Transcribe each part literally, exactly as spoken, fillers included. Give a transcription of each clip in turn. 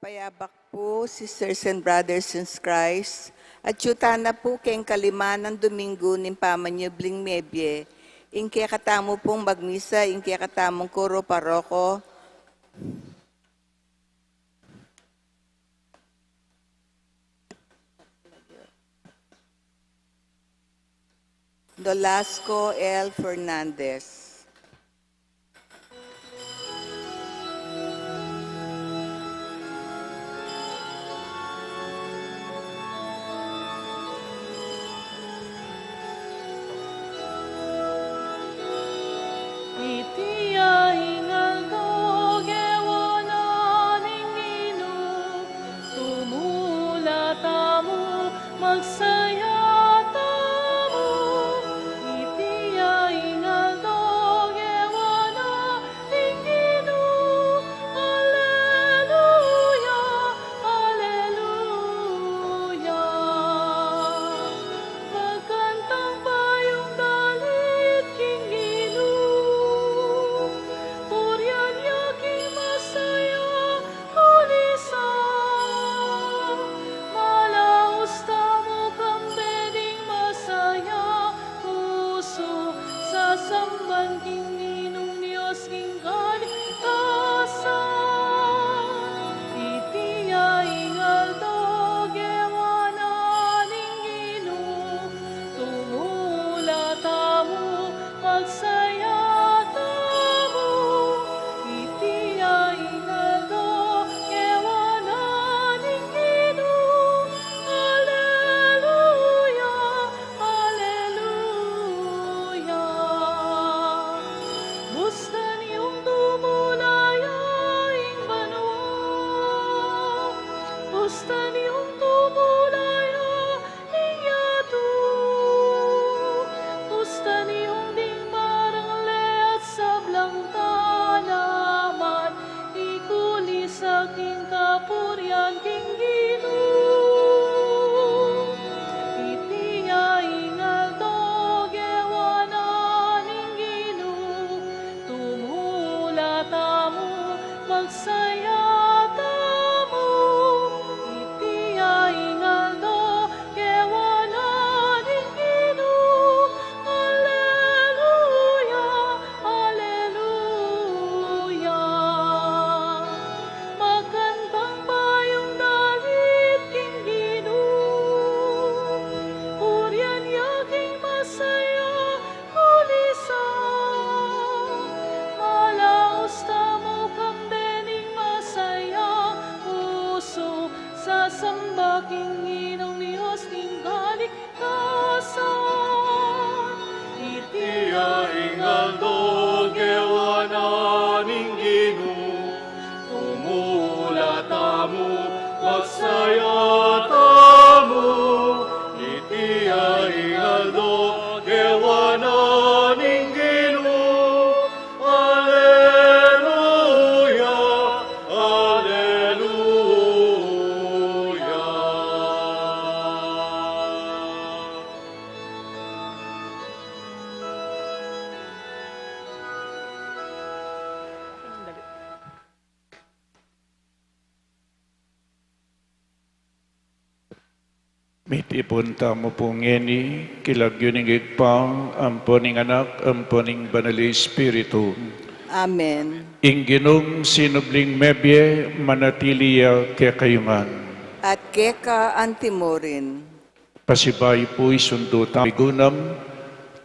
Payabak pu, sisters and brothers in Christ, at yu tana pu keng kalima nang Domingo ning pamanyubling mebie, ing kekatamu pung magmisa, ing kekatamung koro paroko, Nolasco L. Fernandez. Iti ya ing aldo gewa na ning Ginu, tumula tamu, magsaya tamu. Iti ya ing aldo gewa na ning Ginu. Aleluya, aleluya. Magkantang bayung dalit king Ginu. Purian ya king masaya kulisan. Malaus tamu kambe ding masaya pusu, sasamban king Ginung Dios king kalikasan. Iti ya ing aldo gewa na ning Ginu, tumula tamu, magsaya tamu. Iti ya ing aldo gewa na ning Ginu. Aleluya, aleluya. Bustan yung tumula ya ing banua. Bustan yung tumula ya ing yatu. Bustan yung ding marangle at sablang tanaman, ikulisak ing kapurian king Ginu. Iti ya ing aldo gewa na ning Ginu, tumula tamu, magsaya tamu. Iti ya ing aldo gewa na ning Ginu. Aleluya, aleluya. Magkantang bayung dalit king Ginu. Purian ya king masaya kulisan. Malaus tamu kambe ning masaya pusu, sasamba king Ginung Dios king kalikasan. Iti ya ing aldo gewa na ning Ginu, tumula tamu, magsaya tamu. Iti ya ing aldo gewa na ning Ginu. Aleluya, aleluya. Mitipun tamu pu ngeni king lagyu ning Ibpa, ampo ning Anak, ampo ning Banal a Espiritu. Amen. Ing Ginung sinubling mebie manatili ya kekayu ngan. At keka antimurin. Pasibayu pu, isundu tamu ing igunam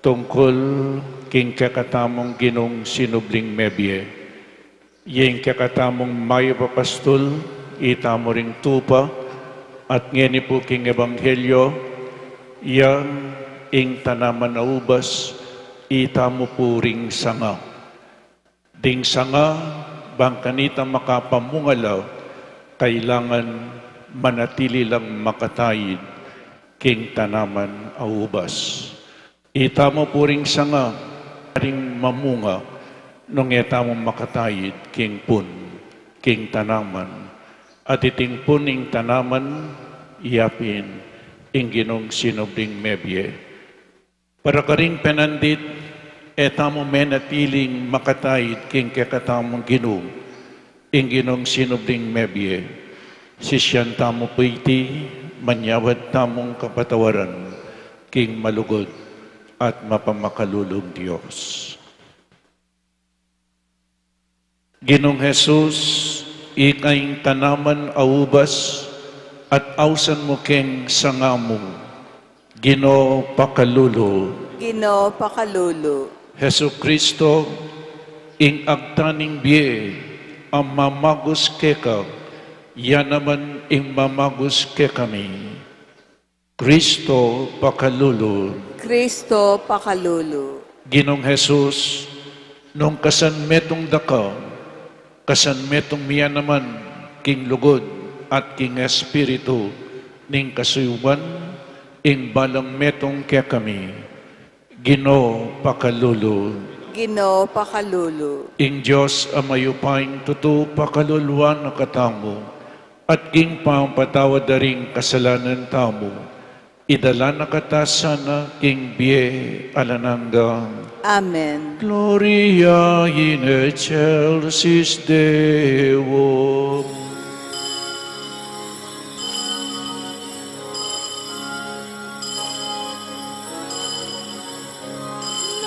tungkul king kekatamung Ginung sinubling mebie. Ing kekatamung mayap a pastul, itamu ring tupa, at ngeni pu king ebanghelyo, ya ing tanaman a ubas, itamu pu ring sanga. Ding sanga, bang kanita makapamunga la, kailangan manatili lang makataid king tanaman a ubas. Itamu pu ring sanga, ring mamunga, nung e tamu makataid king pun, king tanaman. At iting pun ning tanaman, iya pin ing Ginung sinubling mebie. Para karing penandit, e tamu menatiling makataid king kekatamung Ginu, ing Ginung sinubling mebie. Sisian tamu pu iti, manyawad tamung kapatawaran king malugud at mapamakalulung Dios. Ginung Jesus, ika ing tanaman a ubas at ausan mu keng sanga mu. Ginu, pakalulu. Ginu, pakalulu. Jesucristo, ing agtaning bie a mamagus keka, ya naman ing mamagus kekami. Cristo, pakalulu. Cristo, pakalulu. Ginung Jesus, nung kasan metung daka, kasan metung mi ya naman king lugud at king espiritu ning kasuyuan, ing balang metung kekami. Ginu, pakalulu. Ginu, pakalulu. Ing Dios a mayupayang tutu pakaluluan na katamu, at king pamapatawad da ring kasalanan tamu, idala na kata sana king bie alang angga. Amen. Gloria in excelsis Deo.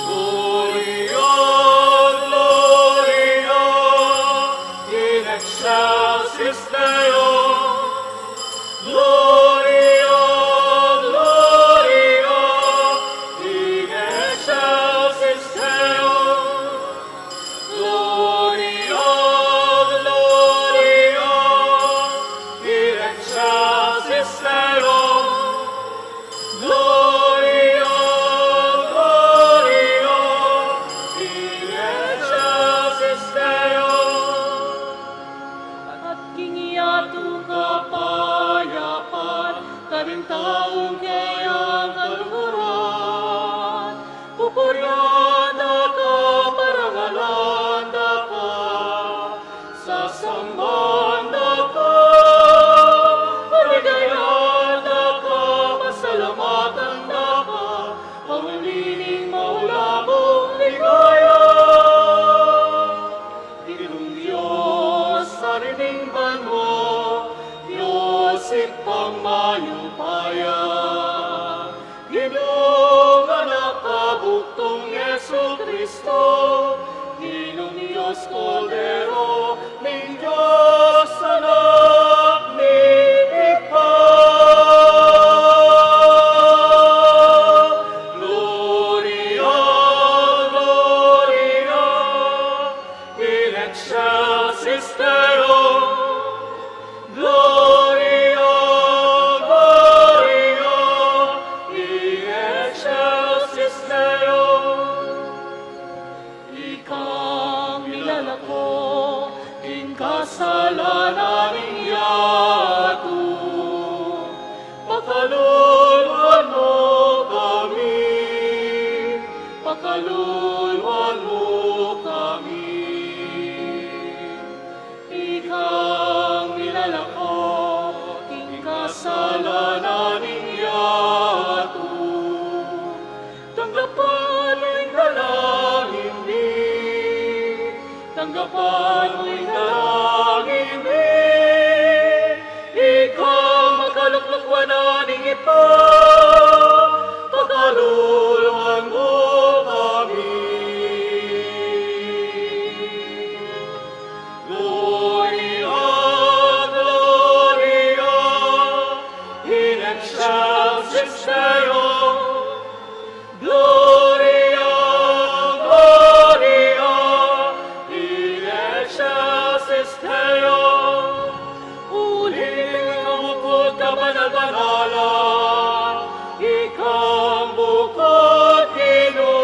Gloria, Gloria in excelsis Deo. Gloria, Gloria in excelsis Deo. Gloria, Gloria in excelsis Deo. Gloria, Gloria in excelsis Deo. At king yatu kapayapan, karing taung keyang kaluguran, pupurian da ka, parangalan da ka, sasamban da ka, paligayan da ka, pasalamatan da ka, pauli ning maula mung ligaya. Ginung Dios, Ari ning banua, Dios Ibpang mayupaya. Ginung Anak a bugtung, Jesucristo, Ginung Dios, Kordero ning Dios, Anak ning Ibpa. Gloria, Gloria in excelsis Deo. Gloria, Gloria in excelsis Deo. Ikang milalako king kasalanan ning yatu, pakaluluan mu kami, pakaluluan mu kami. Ikang milalako king kasalanan ning yatu, tanggapan mu ing dalangin mi, tanggapan mu ing dalangin mi. Ikang makalukluk wanan ning Ibpa, pakaluluan mu kami. Gloria, Gloria in excelsis Deo. Gloria, Gloria in excelsis Deo. Uling ika bukut kabanal-banalan, ikang bukut Ginu,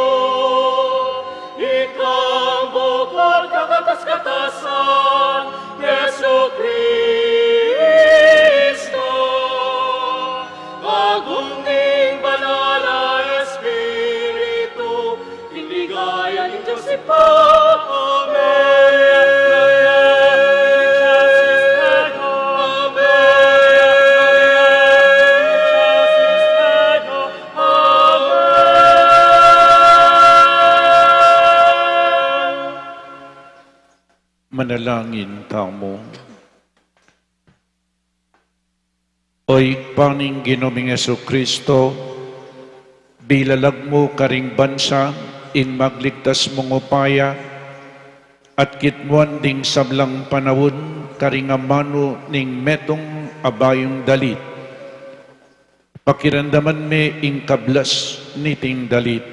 ikang bukut kakatas-katasan, Jesucristo. Agung ning Banal a Espiritu, king ligaya ning Dios Ibpa. Amen. Amen. Manalangin tamu. O Ibpa ning Ginu ming Jesucristo, bilalag mu karing bansa ing magligtas mung upaya, at kitmuan ding sablang panaun karing amanu ning metung a bayung dalit. Pakiramdaman me ing kablas niting dalit.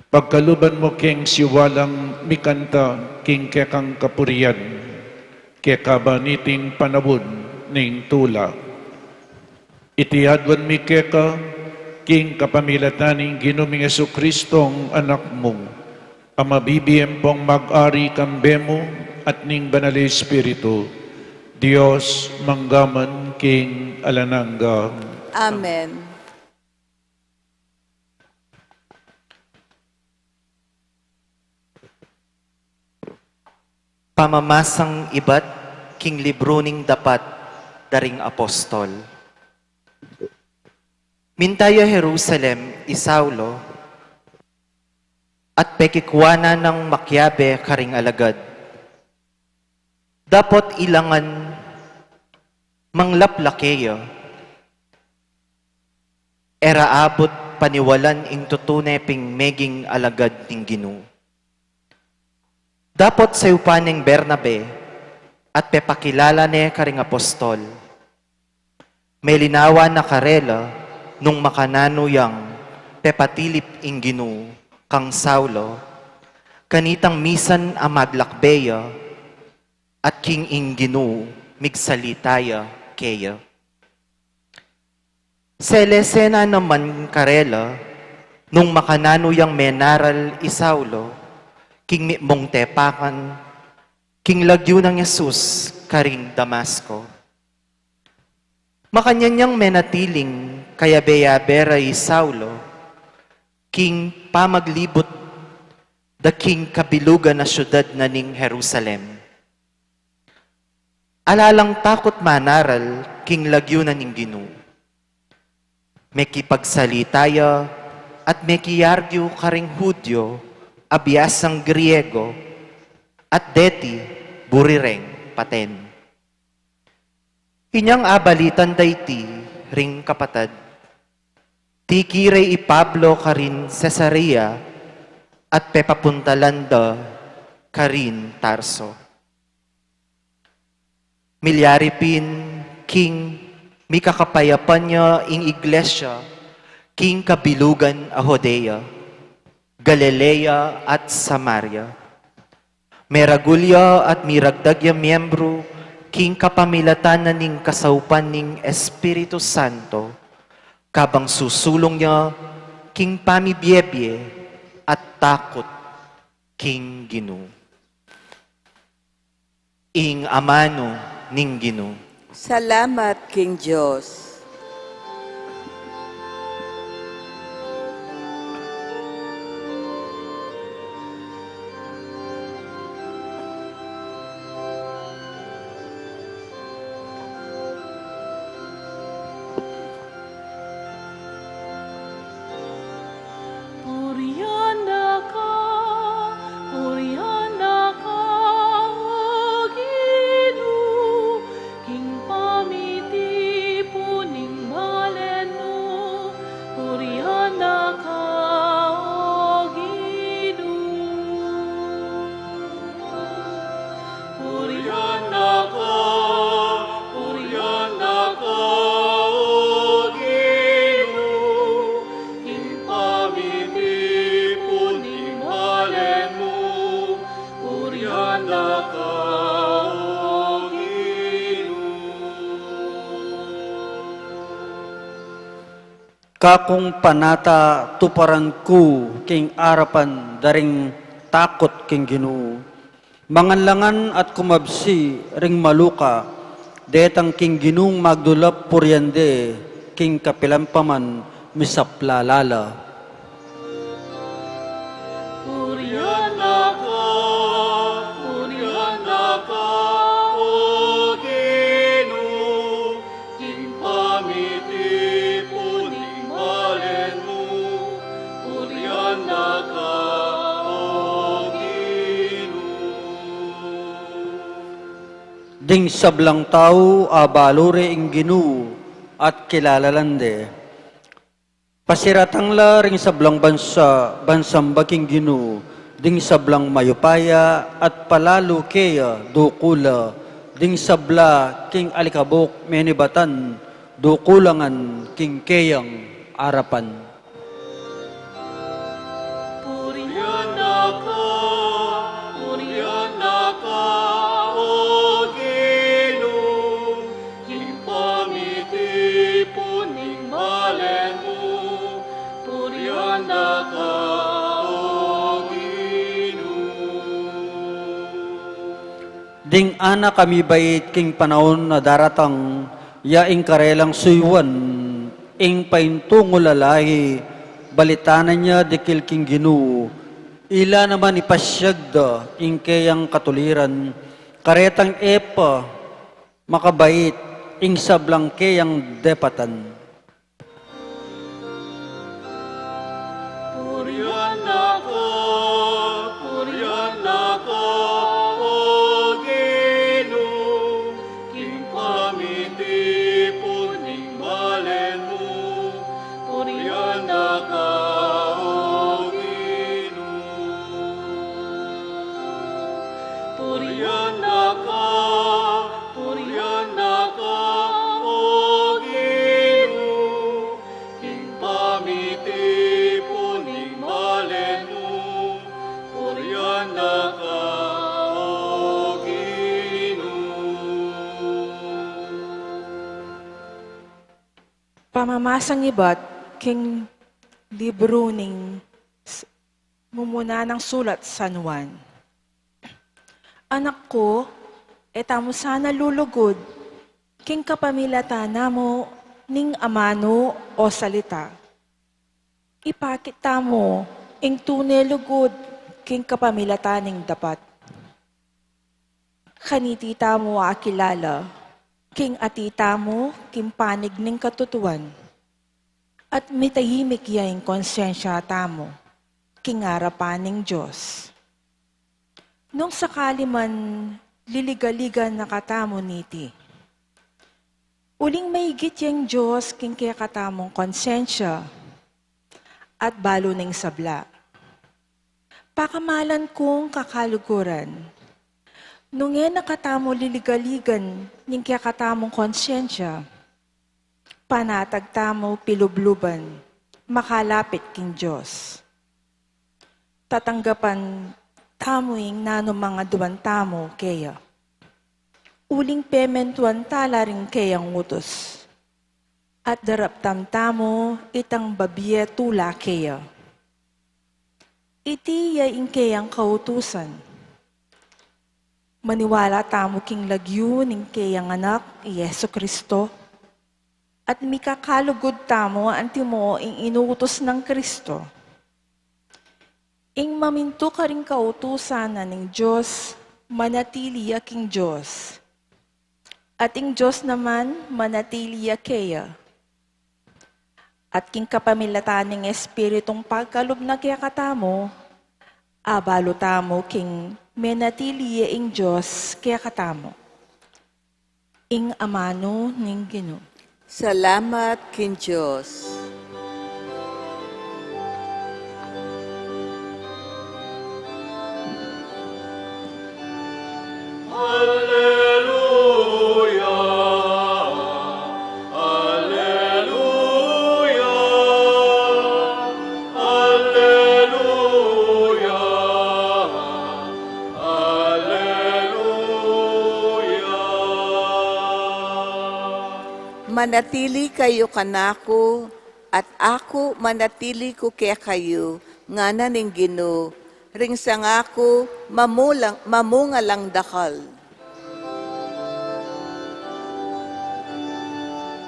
Pagkaluban mu keng siwalang mikanta king kekang kapurian, kekaba niting panaun ning tula. Iti aduan mi keka king kapamilatan ning Ginu ming Jesucristong Anak mu, a mabibie ampong mag-ari kambe mu at ning Banal a Espiritu, Dios mangga man king alang angga. Amen. Pamamasang ibat king libru ning Dapat da ring Apostol. Minta ya Jerusalem i Saulo, at pekikuanan nang makiabe karing alagad. Dapot ilangan manglaplake ya, e ra abut paniwalan ing tutune ping meging alagad ning Ginu. Dapot sayupan neng Bernabe at pepakilala ne karing apostol. Melinawan na karela nung makananu yang pepatilip ing Ginu kang Saulo, kanitang misan a maglakbe ya at king ing Ginu migsalita ya keya. Selese na naman karela nung makananu yang menaral i Saulo king mitmung tepakan, king lagyu nang Jesus karing Damasco. Makanyan yang menatiling kayabe-yabe ra i Saulo king pamaglibut da king kabilugan a siudad na ning Jerusalem. Ala lang takut manaral king lagyu na ning Ginu. Mekipagsalita ya at mekiargyu karing Judio a biasang Griego, at deti buri reng paten. Inyang abalitan da iti ring kapatad, tikire i Pablo karin Cesarea at pepapuntalan da karin Tarso. Milyari pin king mikakapayapan ya ing iglesia king kabilugan a Judea, Galilea at Samaria. Meragul ya at miragdag ya miembru king kapamilatan na ning kasaupan ning Espiritu Santo, kabang susulung ya king pamibiebie at takut king Ginu. Ing amanu ning Ginu. Salamat king Dios. Purian da ka, purian da ka, O Ginu, king pamitipun ning balen mu, purian da ka, O Ginu. Purian da ka, purian da ka, O Ginu, king pamitipun ning balen mu, purian da ka, O Ginu. Kakung panata, tuparan ku king arapan da ring takut king Ginu. Mangan la ngan at kumabsi ring maluka, detang king Ginung magdulap purian de king kapilan pa man misaplala la. Purian da ka, purian da ka, O Ginu, king pamitipun ning balen mu, purian da ka, O Ginu. Ding sablang tau abalu re ing Ginu, at kilala la de. Pasiratang la ring sablang bansa, bansang ba king Ginu, ding sablang mayupaya at palalu keya dukula, ding sabla king alikabuk menibatan dukula ngan king keyang arapan. Purian da ka, purian da ka, O Ginu, king pamitipun ning balen mu, purian da ka, O Ginu. Ding anak a mibait king panaun a daratang, ya ing karelang suyuan, ing paintungulan la, balitanan ya dikil king Ginu, ila naman ipasyag da ing keyang katuliran, karetang e pa makabait ing sablang keyang depatan. Purian da ka, purian da ka, O Ginu, king pamitipun ning balen mu, purian da ka, O Ginu. Purian da ka, purian da ka, O Ginu, king pamitipun ning balen mu, purian da ka, O Ginu. Pamamasang ibat king libru ning s-, mumuna nang sulat San Juan. Anak ku, e tamu sana lulugud king kapamilatan namu ning amanu o salita. Ipakit tamu ing tune lugud king kapamilatan ning dapat. Kaniti tamu akilala king ati tamu king panig ning katutuan, at mitahimik ya ing konsensya tamu king arapan ning Dios. Nung sakali man liligaligan na katamu niti, uling maigit yang Dios king kekatamung konsensya at balu ning sabla. Pakamalan kung kakaluguran, nung e na katamu liligaligan ning kekatamung konsensya, panatag tamu pilubluban makalapit king Dios. Tatanggapan tamu ing nanumang aduan tamu keya, uling pementuan ta la ring keyang utus, at daraptan tamu itang babie tula keya. Iti ya ing keyang kautusan: maniwala tamu king lagyu ning keyang Anak, i Jesu-Cristo, at mikakalugud tamu antimo ing inuutus nang Cristo. Ing mamintu karing kautusan na ning Dios, manatili ya king Dios, at ing Dios naman manatili ya keya. At king kapamilatan ning Espiritung pagkalub na kekatamu, abalu tamu king menatili ya ing Dios kekatamu. Ing amanu ning Ginu. Salamat king Dios. Alleluia, alleluia, alleluia, alleluia. Manatili kayu kanaku, at aku manatili ku kekayu, ngana ning Ginu, ring sanga ku mamulang, mamunga lang dakal.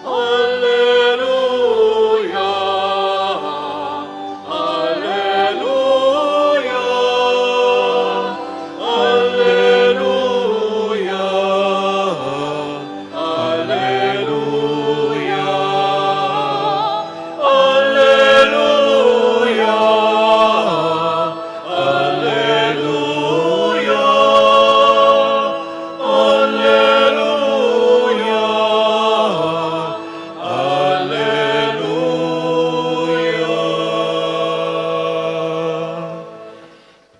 Alleluia, alleluia, alleluia, alleluia, alleluia, alleluia.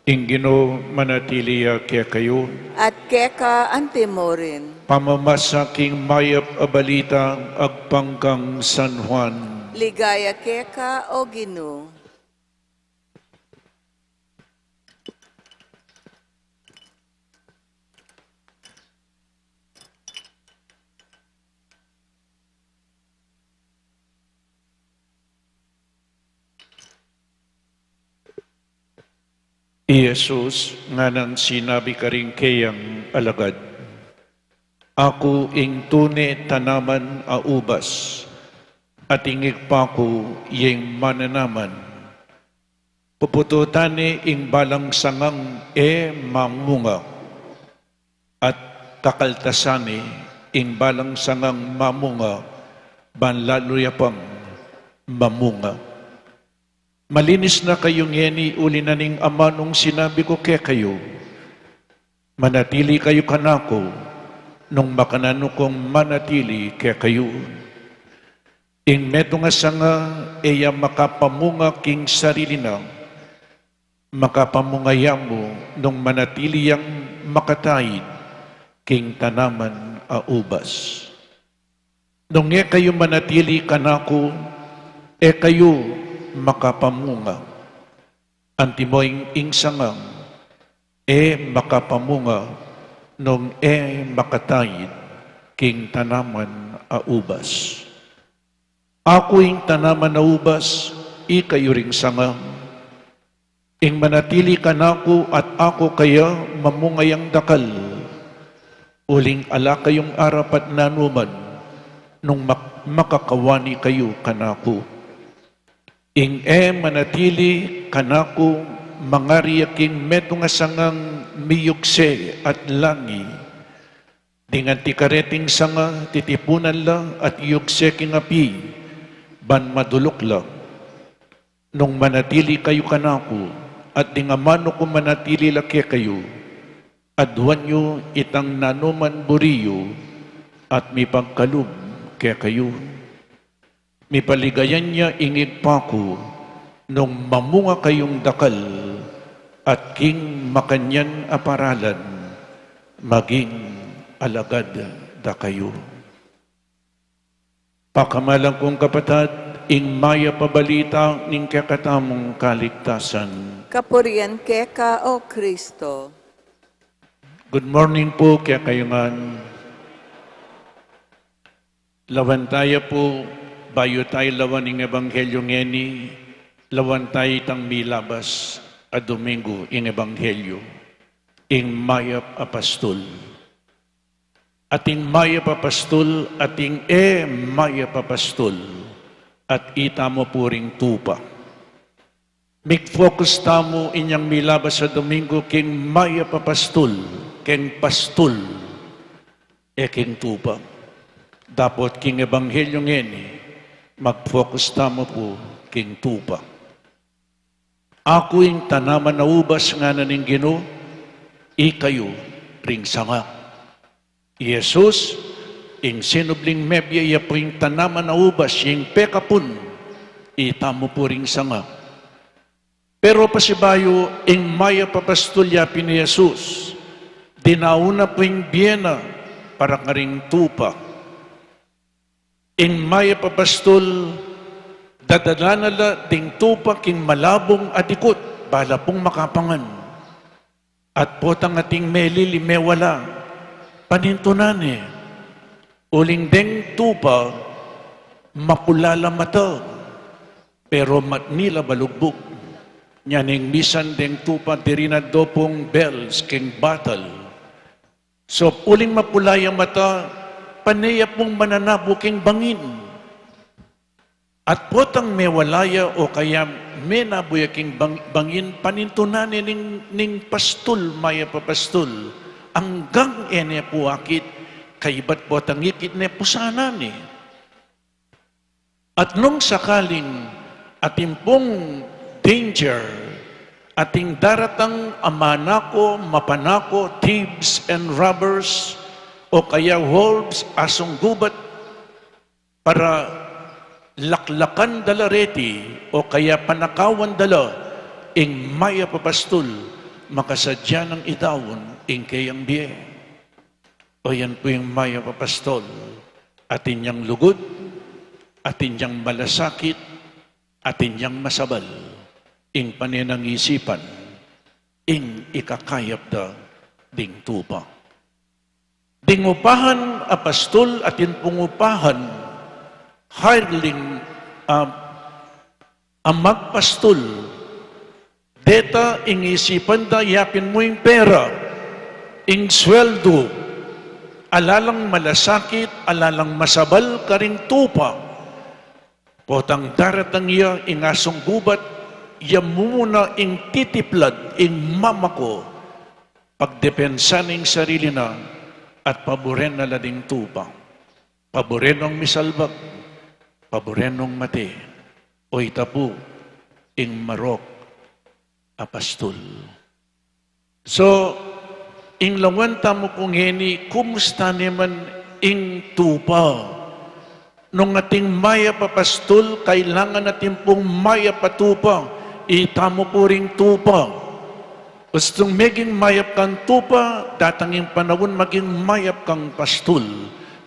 Ing Ginu manatili ya kekayu. At keka antimurin. Pamamasa king mayap a balita agpang kang San Juan. Ligaya keka, O Ginu. I Jesus nganang sinabi karing keyang alagad, "Aku ing tune tanaman a ubas, at ing Ibpa ku ya ing mananaman. Pupututan ne ing balang sangang e mamunga, at takaltasan ne ing balang sangang mamunga, ban lalu ya pang mamunga. Malinis na kayu ngeni uli na ning amanung sinabi ku kekayu. Manatili kayu kanaku, nung makananu kung manatili kekayu. Ing metung a sanga e ya makapamunga king sarili na, makapamunga ya mu nung manatili yang makataid king tanaman a ubas. Nung e kayu manatili kanaku, e kayu makapamunga. Antimo ing, ing sangang e makapamunga nung e makataid king tanaman a ubas. Aku ing tanaman a ubas, ikayu ring sanga. Ing manatili kanaku at aku kaya mamunga yang dakal, uling ala kayung arapat nanuman nung mak-, makakawani kayu kanaku. Ing e manatili kanaku, mangari ya king metung a sangang miyugse at langi. Ding anti kareting sanga titipunan la at yugse king api, ban maduluk la. Nung manatili kayu kanaku, at ding amanu ku manatili la kekayu, aduan yu itang nanuman buri yu, at mipagkalub kekayu. Mipaligayan ya ing Ibpa ku, nung mamunga kayung dakal, at king makanyan a paralan, maging alagad da kayu." Pakamalan kung kapatad, ing mayap a balita ning kekatamung kaligtasan. Kapurian keka, O Kristo. Good morning pu kekayu ngan. Lawan taya pu, bayu taya lawan ing ebanghelyu ngeni, lawan taya itang milabas a Domingo ing ebanghelyu, ing mayap a pastul. Ating mayap a pastul, ating e mayap a pastul, at ita mu pu ring tupa. Mig-focus tamu inyang milabas a Domingo king mayap a pastul, keng pastul, e king tupa. Dapot king ebanghelyu ngeni, mag-focus tamu pu king tupa. Aku ing tanaman a ubas, ngana ning Ginu, ikayu ring sanga. I Jesus, ing sinubling mebie, iya pu ing tanaman a ubas, ing pekapun, ita mu pu ring sanga. Pero pasibayu, ing mayap a pastul, yapin i Jesus, dinaun na pu ing bie na para karing tupa. Ing mayap a pastul, dadala na la ding tupa king malabung a dikut, bala pung makapangan. At potang ating melili, mewala, panintunan ne. Uling deng tupa, mapula la mata, pero matni la balugbug. Nya ning misan deng tupa, diri na do pung bells king batal. So, uling mapula ya mata, pane ya pung mananabu king bangin. At potang mewala ya o kaya menabu ya king bang-, bangin, panintunan ne ning, ning pastul, mayap a pastul, anggang e ne pu akit, kaybat potang ikit ne, pusanan ne. At nung sakaling atin pung danger, ating daratang a manako, mapanako, thieves and robbers, o kaya wolves, asung gubat, para laklakan da la reti, o kaya panakawan da la ing mayap a pastul, makasadya nang idaun ing keyang bie. O yan pu ing mayap a pastol, atin yang lugud, atin yang malasakit, atin yang masabal, ing pane nang isipan, ing ikakayap da ding tupa. Ding upahan a pastol, atin pung upahan, hireling, a, a magpastol, deta ing isipan da, yapin mu ing pera, ing sweldo, ala lang malasakit, ala lang masabal karing tupa. Potang daratang ya ing asung gubat, ya mu mu na ing titiplad, ing mamako, pagdepensa na ing sarili na, at paburen na la ding tupa. Paburen nong misalbag, paburen nong mate, o ita pu ing marok a pastol. So, ing lawan tamu pu ngeni, kumusta ne man ing tupa? Nung ating mayap a pastol, kailangan atin pung mayap a tupa. Itamu pu ring tupa. Ustung meging mayap kang tupa, datang ing panaun maging mayap kang pastol.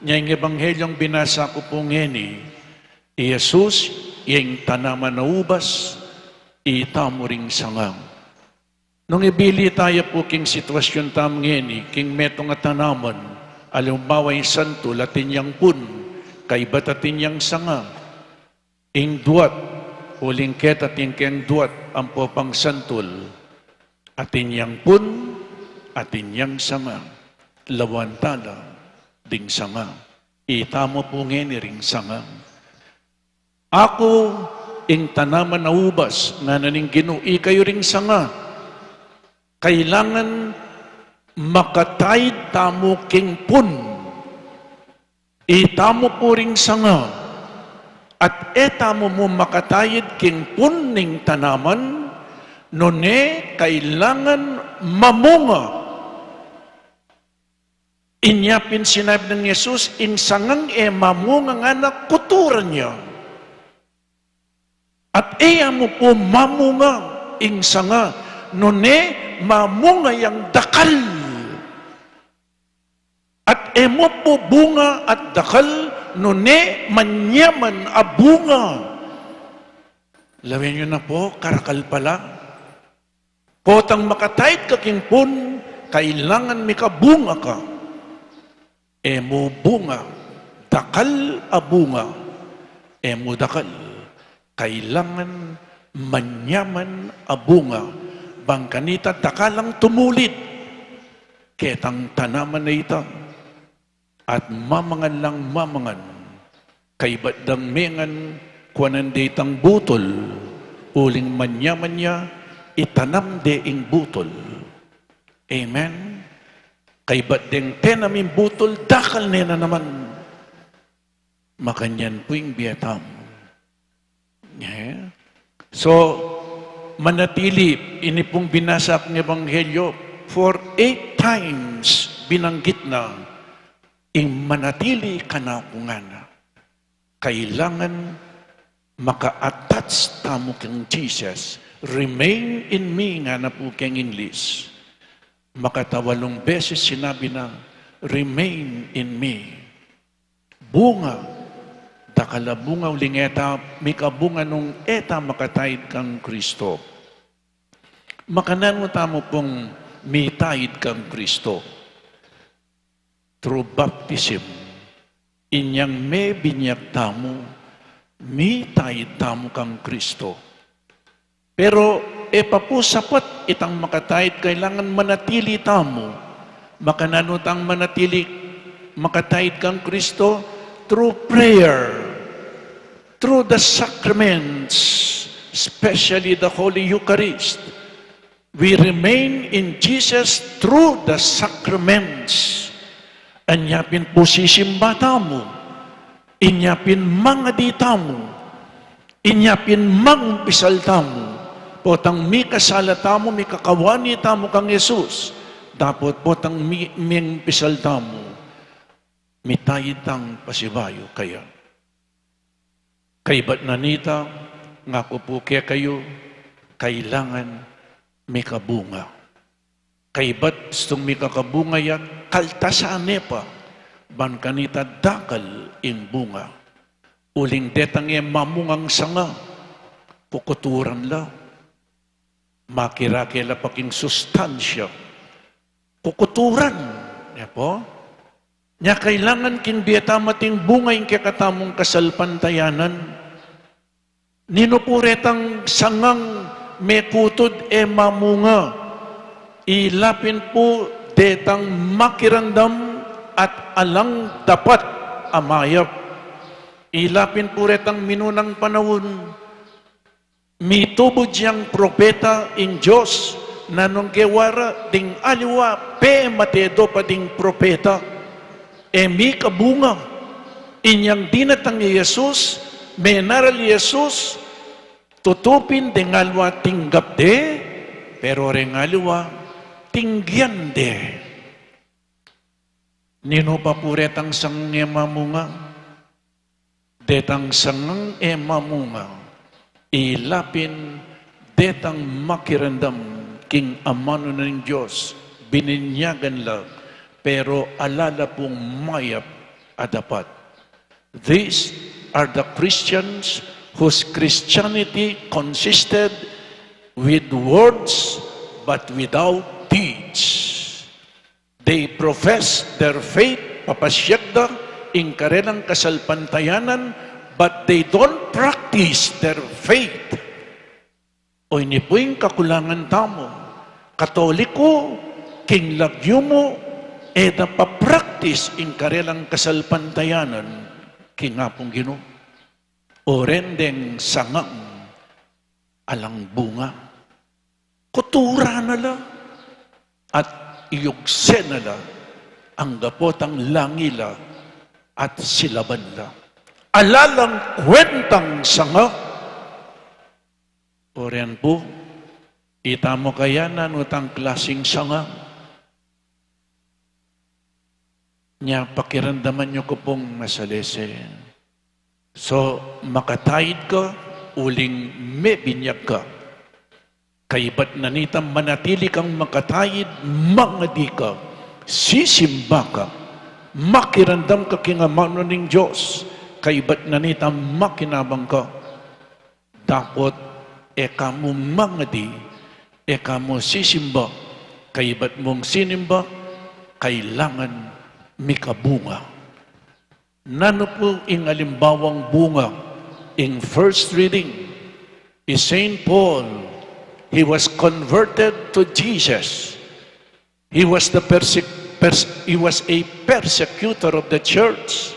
Nya ing ebanghelyung binasa ku pu ngeni, i Jesus, ing tanaman a ubas, itamu ring sanga. Nung ibili taya pu king sitwasyun tamu ngeni, king metung a tanaman, aliwbawa ing santul, atin yang pun, kaybat atin yang sanga. Ing duat, uling keta atin keng duat, ampo pang santul, atin yang pun, atin yang sanga. Lawan tala ding sanga. Itamu pu ngeni ring sanga. Aku ing tanaman a ubas, ngana ning Ginu, ikayu ring sanga. Kailangan makataid tamu king pun. Itamu pu ring sanga. At e tamu mu makataid king pun ning tanaman, nune kailangan mamunga. Inya pin sinabi nang Jesus, ing sangang e mamunga ngana kuturan ya. At e ya mu pu mamunga ing sanga, nune mamunga yang dakal. At e mu pu bunga at dakal, nune manyaman a bunga. Lawen yu na pu, karakal pala. Potang makataid ka king pun, kailangan mikabunga ka. E mu bunga, dakal a bunga. E mu dakal, kailangan manyaman a bunga. Bang kanita dakal lang tumulid ketang tanaman a ita. At mamangan lang mamangan, kaybat dang mengan, kuanan de itang butul, uling manyaman ya, itanam de ing butul. Amen? Kaybat deng tenam ing butul, dakal ne na naman. Makanyan pu ing bie tamu. Eh? So, manatili, ini pung binasa kung ebanghelyo, for eight times binanggit na ing manatili kanaku ngana. Kailangan maka-attach tamu kang Jesus. "Remain in me," ngana pu keng English. Makatawalung beses sinabi na, "Remain in me." Bunga, dakal a bunga, uling e ta mikabunga nung e ta makataid kang Kristo. Makananu tamu pung mitaid kang Kristo? Through baptism. Inyang mebinyag tamu, mitaid tamu kang Kristo. Pero e pa pu sapat itang makataid, kailangan manatili tamu. Makananu tang manatili, makataid kang Kristo? Through prayer, through the sacraments, especially the Holy Eucharist. We remain in Jesus through the sacraments. Anya pin pu sisimba tamu, inya pin mangadi tamu, inya pin mangumpisal tamu, potang mikasala tamu, mikakawani tamu kang Jesus, dapot potang mi-, mangumpisal tamu, mitaid tang pasibayu kaya. Kaybat na nita, ngaku pu kekayu, kailangan mikabunga. Kaybat istung mikakabunga ya, kaltasan ne pa, ban kanita dakal ing bunga. Uling detang e mamungang sanga, kukuturan la. Makirake la pa king sustansya, kukuturan. Ne pu? Nya kailangan king bie tamu ating bunga ing kekatamung kasalpantayanan. Ninu pu retang sangang mekutud e mamunga? Ila pin pu detang makiramdam at alang dapat a mayap. Ila pin pu retang minunang panaun, mitubud yang propeta ing Dios, nanung gewa ra? Ding aliwa pemate do pa ding propeta. E mikabunga. Inyang dinatang i Jesus, menaral i Jesus, tutu pin deng aliwa tinggap de, pero reng aliwa tinggian de. Ninu pa pu retang sangang e mamunga? Detang sangang e mamunga, ila pin detang makiramdam king amanu na ning Dios, bininyagan la, pero ala la pung mayap a dapat. These are the Christians whose Christianity consisted with words but without deeds. They profess their faith, papasiag da ing karelang kasalpantayanan, but they don't practice their faith. O ini pu ing kakulangan tamu, Katoliko, king lagyu mu, e da pa-practice ing karelang kasalpantayanan king Apung Ginu. O reng deng sangang alang bunga. Kuturan na la at iyugse na la, angga potang langi la at silaban la. Ala lang kwentang sanga. O reng pu, itamu kaya nanu tang klasing sanga? Nya pakiramdaman yu ku pung masalese. So, makataid ka, uling mebinyag ka. Kaybat na nita manatili kang makataid, mangadi ka, sisimba ka, makiramdam ka king amanu ning Dios, kaybat na nita makinabang ka. Dapot e ka mu mangadi, e ka mu sisimba, kaybat mung sinimba, kailangan mikabunga. Nanu pu ing alimbawang bunga? Ing first reading, i Saint Paul, he was converted to Jesus. He was the perse-, perse-, he was a persecutor of the church.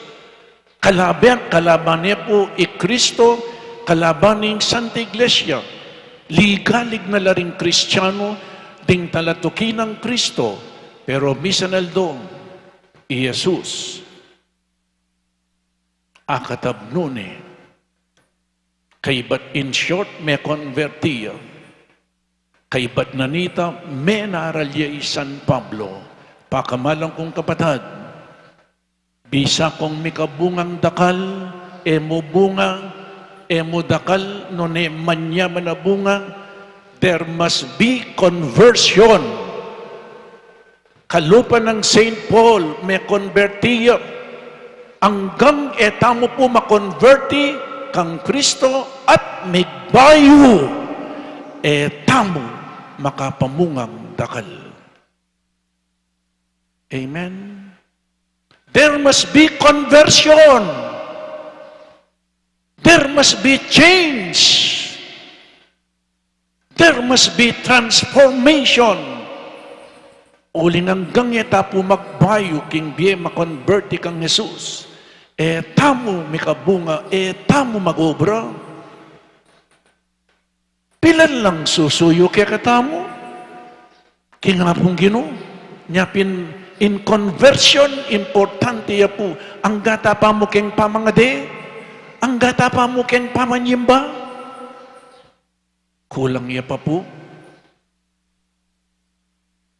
Kalaban, kalaban ne pu i Kristo, kalaban ning Santa Iglesia. Ligalig na la ring Kristiano ding talatuki nang Kristo, pero misan aldo i Jesus, akatab nu ne. Kaybat, in short, mekonberti ya. Kaybat na nita menaral ya i San Pablo. Pakamalan kung kapatad, bisa kung mikabungang dakal, e mu bunga, e mu dakal, nune manyaman a bunga, there must be conversion. Kalupa nang Saint Paul, mekonberti ya. Anggang e tamu pu makonberti kang Kristo at migbayu, e tamu makapamungang dakal. Amen. There must be conversion. There must be change. There must be transformation. Uling anggang e ta pu magbayu king bie, makonberti kang Jesus, e tamu mikabunga, e tamu mag-obra. Pilan lang susuyu kekatamu king Apung Ginu? Nya pin, in conversion, importante ya pu. Angga ta pa mu keng pamangade? Angga ta pa mu keng pamanyimba? Kulang ya pa pu.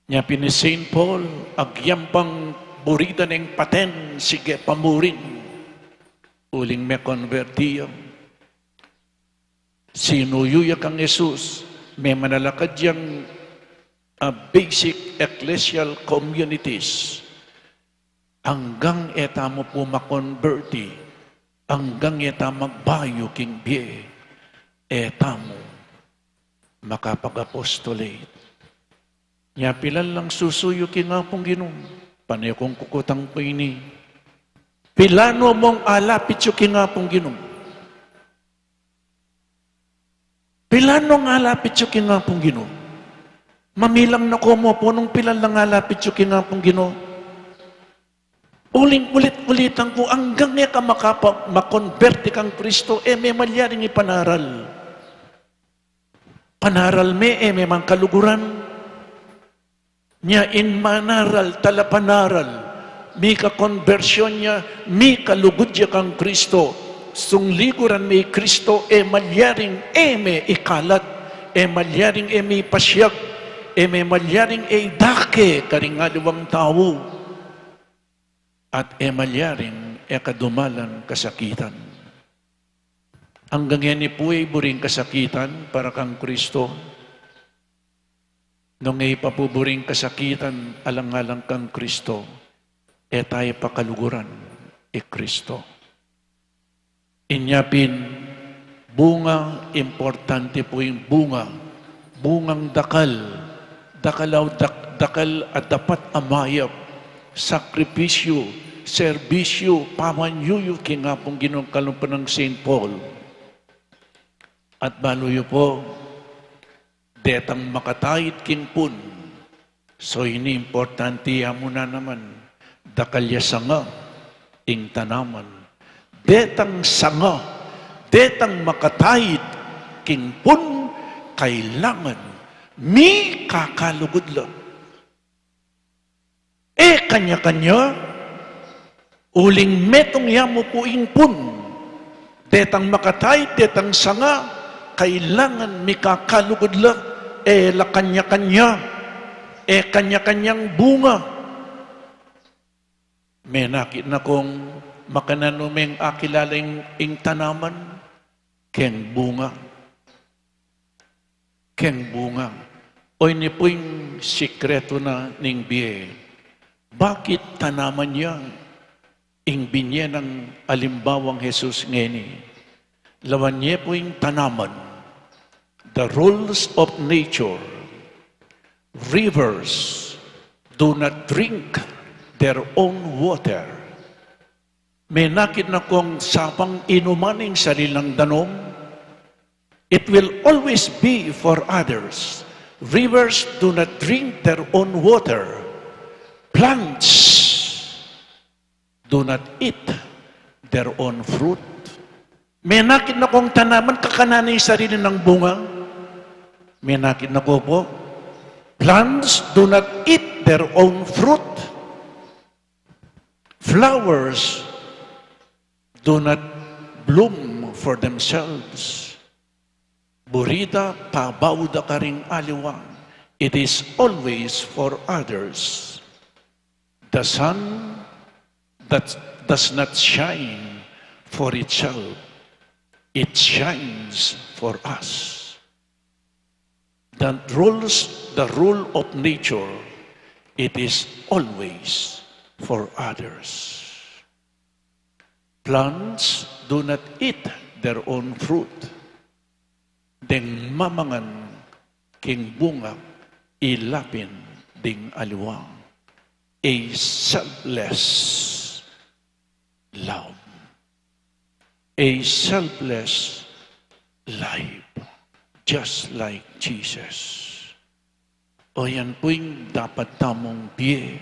Nya pin i Saint Paul, agyang pang buri da neng paten, sige pa mu rin. Uling mekonberti ya. Sinuyu ya kang Jesus, memanalakad yang a basic ecclesial communities. Anggang e tamu pu makonberti, anggang e tamu magbayu king bie, e tamu makapag-apostolate. Nya pilan lang susuyu king Apung Ginu? Pane kung kukutang pu ini. Pilan no mung alapit yu king Apung Ginu? Pilan nong alapit yu king Apung Ginu? Mamilang na ko mu pu nung pilan lang alapit yu king Apung Ginu. Uling ulit-ulitan ku, anggang e ka makapag-, makonberti kang Kristo, e me malyaring ipanaral. Panaral me, e me mang kaluguran. Nya ing manaral, talapanaral, mika konbersyun ya, mika lugud ya kang Kristo. Sung liguran me i Kristo, e malyaring e me ikalat, e malyaring e me ipasiag, e me malyaring e idake karing aliwang tau, at e malyaring e ka dumalan kasakitan. Anggang e ne pu e buring kasakitan para kang Kristo. Nung e pa pu buring kasakitan alang-alang kang Kristo, e ta pakaluguran i Kristo. Inya pin, bunga, importante pu ing bunga. Bungang dakal, dakal a dak-, dakal a dapat a mayap, sakripisyu, serbisyu, pamanyuyu king Apung Ginu, kalumpan nang Saint Paul. At balu yu pu, detang makatait king pun. So ini importante ya mu na naman, dakal ya sanga ing tanaman. Detang sanga, detang makatait king pun, kailangan mikakalugud la. E kanya-kanya, uling metung ya mu pu ing pun. Detang makatait, detang sanga, kailangan mikakalugud la, e la kanya-kanya, e kanya-kanyang bunga. Menakit na kung makananu meng akilala ing, ing tanaman keng bunga. Keng bunga. O ini pu ing sikretu na ning bie. Bakit tanaman ya ing binye nang alimbawang Jesus ngeni? Lawan ye pu ing tanaman. The rules of nature. Rivers do not drink their own water. Menakit na kung sapang inuman ing sarili nang danum, it will always be for others. Rivers do not drink their own water. Plants do not eat their own fruit. Menakit na kung tanaman kakanan ing sarili nang bunga. Menakit na ko pu. Plants do not eat their own fruit. Flowers do not bloom for themselves. Buri da, pabau da karing aliwa. It is always for others. The sun that does not shine for itself, it shines for us. The rules, the rule of nature, it is always for others. Plants do not eat their own fruit. Deng mamangan king bunga i lapin ding aliwa. A selfless love. A selfless life, just like Jesus. O yan pu ing dapat tamung bie.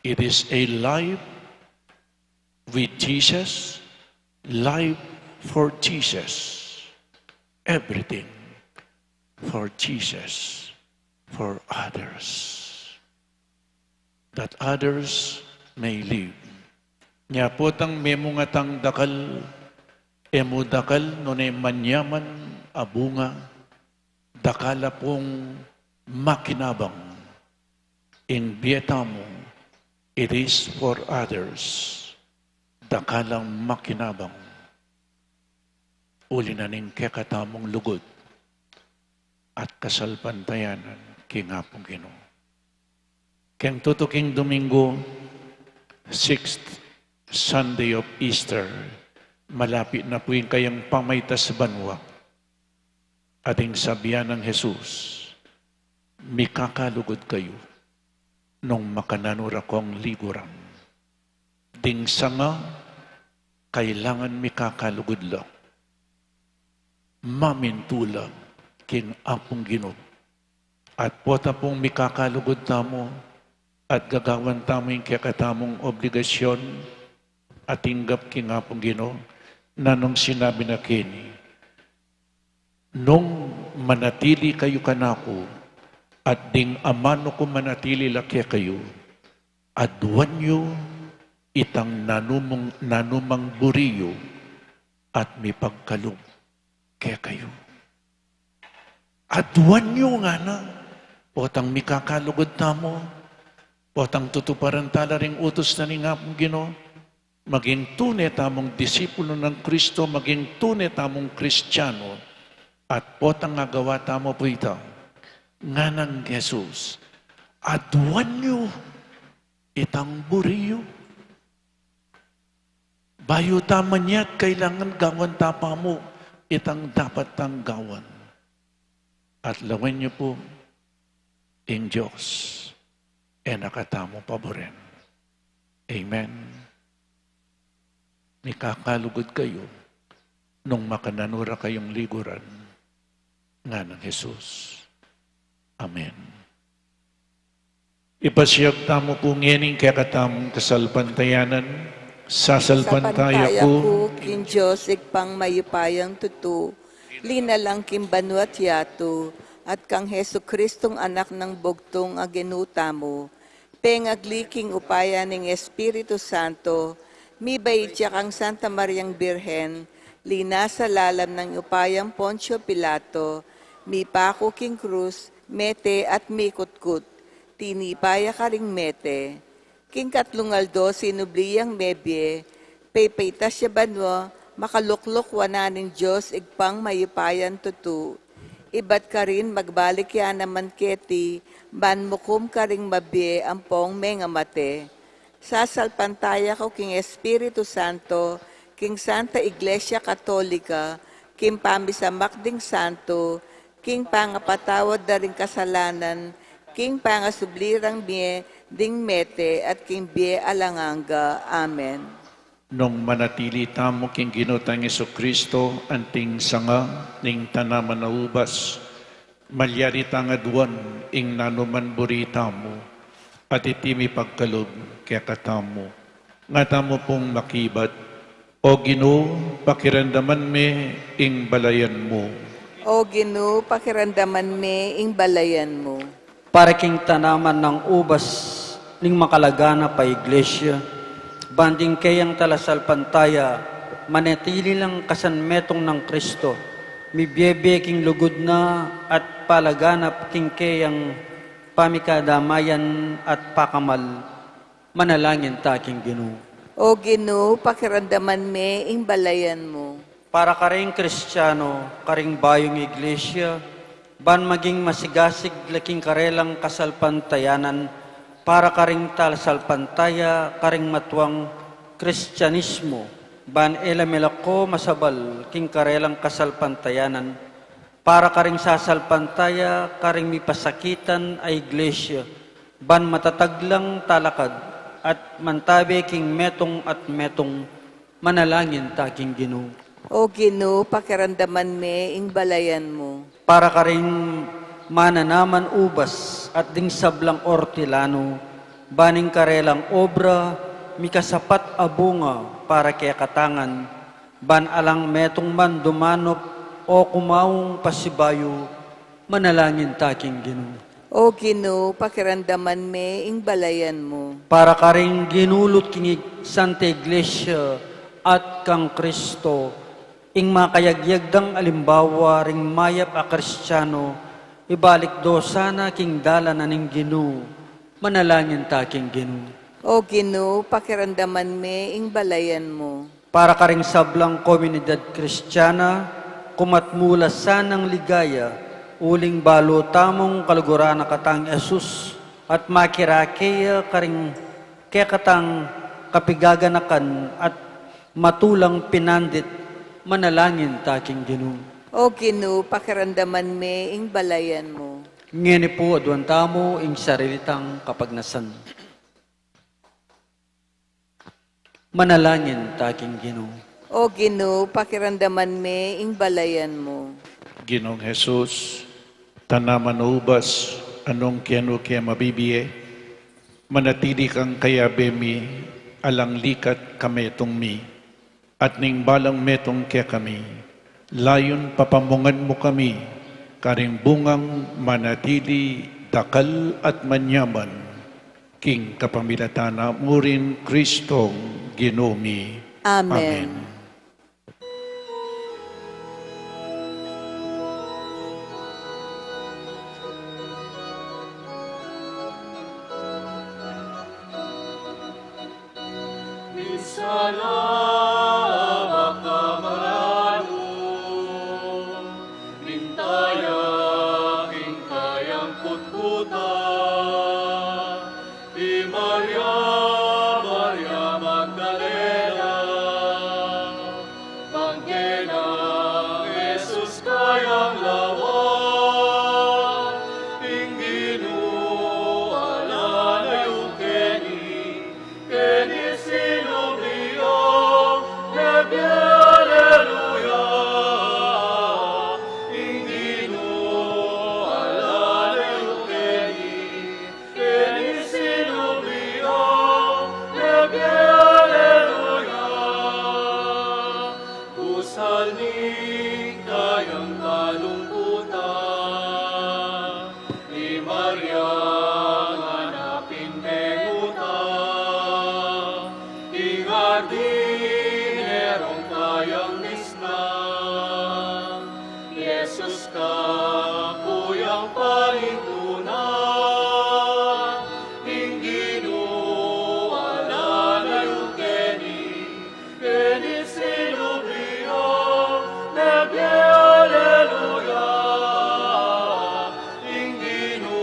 It is a life with Jesus, life for Jesus, everything for Jesus, for others, that others may live. Nya potang memunga tang dakal, e mu dakal nune manyaman a bunga, dakal a pung makinabang. Ing bie tamu, it is for others. Dakal a makinabang. Uli na ning kekatamung lugud at kasalpantayanan. king Apung Ginu. Keng tutuking Domingo, sixth Sunday of Easter, malapit na pu ing kayang pamaitas banua. At ing sabian nang Jesus, "Mikakalugud kayu nung makananu ra kong liguran." Ding sanga, kailangan mikakalugud la. Mamintu la king Apung Ginu. At pota pung mikakalugud tamu, at gagawan tamu ing kekatamung obligasyon, at tinggap king Apung Ginu, nanung sinabi na keni, "Nung manatili kayu kanaku, at ding amanu ku manatili la kekayu, aduan yu itang nanumang, nanumang buri yu, at mipagkalub kekayu." Aduan yu ngana, potang mikakalugud tamu, potang tutuparan tala ring utus na ning Apung Ginu, maging tune tamung disipulo nang Kristo, maging tune tamung Kristiyanu, at potang agawa tamu pu ita, nganang Jesus, aduan yu itang buri yu. Bayu ta manyat, kailangan gawan ta pamu itang dapat tang gawan. At lawen yu pu ing Dios e na katamu paburen. Amen. Mikakalugud kayu nung makananu ra kayung liguran, nganang Jesus. Amen. Ipasiag tamu pu ngening kekatamung kasalpantayanan. Sasalpantaya ku king Dios Ibpang mayupayang tutu, linalang king banua't yatu, at kang Jesukristong Anak nang bugtung a Ginu tamu, pengagli king upaya ning Espiritu Santo, mibait ya kang Santa Mariang Birhen, linasa lalam ning upayang Poncio Pilato, mipaku king krus, mete at mikutkut, tinipa ya karing mete. King katlung aldo sinubli yang mebie, pepaitas ya banua, makalukluk wanan ning Dios Ibpang mayupayang tutu. Ibat karin magbalik ya naman keti, ban mukum karing mabie ampong mengamate. Sasalpantaya ku king Espiritu Santo, king Santa Iglesia Katolika, king pamisamak ding santo, king pangapatawad da ring kasalanan, king pangasubli rang mie ding mete, at king bie alang angga. Amen. Nung manatili tamu king Ginu tang Jesucristo, anting sanga ning tanaman a ubas, malyari tang aduan ing nanuman buri tamu, at iti mipagkalub kekatamu. Nga tamu pung makibat, O Ginu, pakiramdaman me ing balayan mu. O Ginu, pakiramdaman me ing balayan mu. Para king tanaman nang ubas ning makalaganap a Iglesia, ban ding keyang talasalpantaya manatili lang kasan metung nang Kristo, mibiebie king lugud na at palaganap king keyang pamikadamayan at pakamal. Manalangin ta king Ginu. O Ginu, pakiramdaman me ing balayan mu. Para karing Kristiano, karing bayung Iglesia, ban maging masigasig la king karelang kasalpantayanan, para karing talasalpantaya, karing matuang Kristianismo, ban e la melako masabal king karelang kasalpantayanan, para karing sasalpantaya, karing mipasakitan a Iglesia, ban matatag lang talakad at mantabe king metung at metung, manalangin ta king Ginu. O Ginu, pakiramdaman me ing balayan mu. Para karing mananaman ubas at ding sablang ortilanu, ban ing karelang obra mikasapat a bunga para kekatang ngan, ban alang metung man dumanup o kumaung pasibayu, manalangin ta king Ginu. O Ginu, pakiramdaman me ing balayan mu. Para karing ginulut king ig-, Santa Iglesia at kang Kristo, ing makayagyag dang alimbawa ring mayap a Kristiano, ibalik do sana king dalan na ning Ginu, manalangin ta king Ginu. O Ginu, pakiramdaman me ing balayan mu. Para karing sablang komunidad Kristiana, kumat mu la sanang ligaya, Uling balu tamung kaluguran na katang Jesus, at makirake ya karing kekatang kapigaganakan at matulang pinandit, manalangin ta king Ginu. O Ginu, pakiramdaman me ing balayan mu. Ngeni pu, aduan tamu ing sarili tang kapagnasan. Manalangin ta king Ginu. O Ginu, pakiramdaman me ing balayan mu. Ginung Jesus, tanaman ubas a nung kenu ke mabibie, manatili kang kayabe mi, alang likat kametung mi, at ning balang metung kekami, layun papamungan mu kami karing bungang manatili dakal at manyaman, king kapamilatan na mu ring Kristong Ginu mi. Amen. Amen. Minsan na baka maranu, minta ya king kayang kutkutan, i Maria, Maria Magdalena, bang kena Jesus kayang lawan, ing Ginu ala na yu keni, keni sinubli ya, mebie aleluya. Ing Ginu ala na yu keni, keni sinubli ya, mebie aleluya. Kusal ning kayang kalungkutan, i Maria nganapin menguta, ing ardinerung kayang misna, Jesus kakuyang panintunan, ing Ginu ala na yu keni, keni sinubli ya, mebie aleluya. Ing Ginu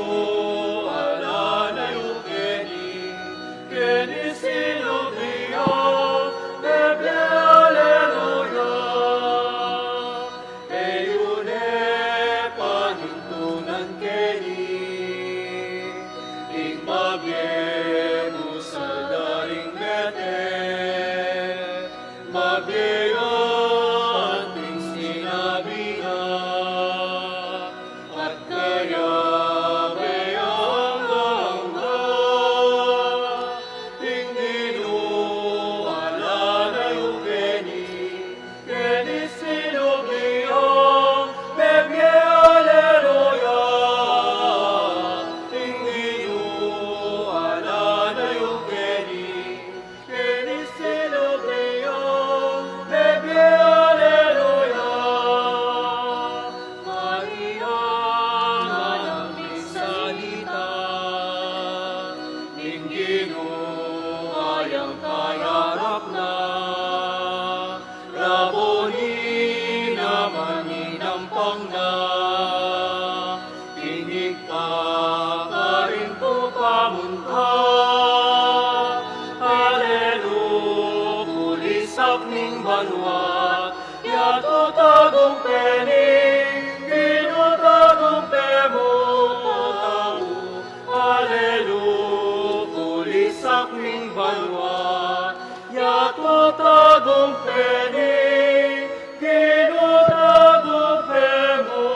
ala na yu keni, keni sinubli ya, mebie aleluya. E yu ne panintunan keni, ing mabie mu sa daring mete, mabie ya anting sinabi na, at kayabe ya angga-angga. Ing Ginu ala na yu keni, keni sinubli ya, mebie aleluya. Ing Ginu ala na yu keni, keni sinubli ya, mebie aleluya. Maria, nganang migsalita, ing Ginu ayang kayarap na. Rabboni naman inampang na, king Ibpa karin pu pamunta. Aleluya, kulisak ning banua, yatu tagumpe ning Ginu tagumpe mu tau. Aleluya, kulisak ning banua, yatu tagumpe ning Ginu tagumpe mu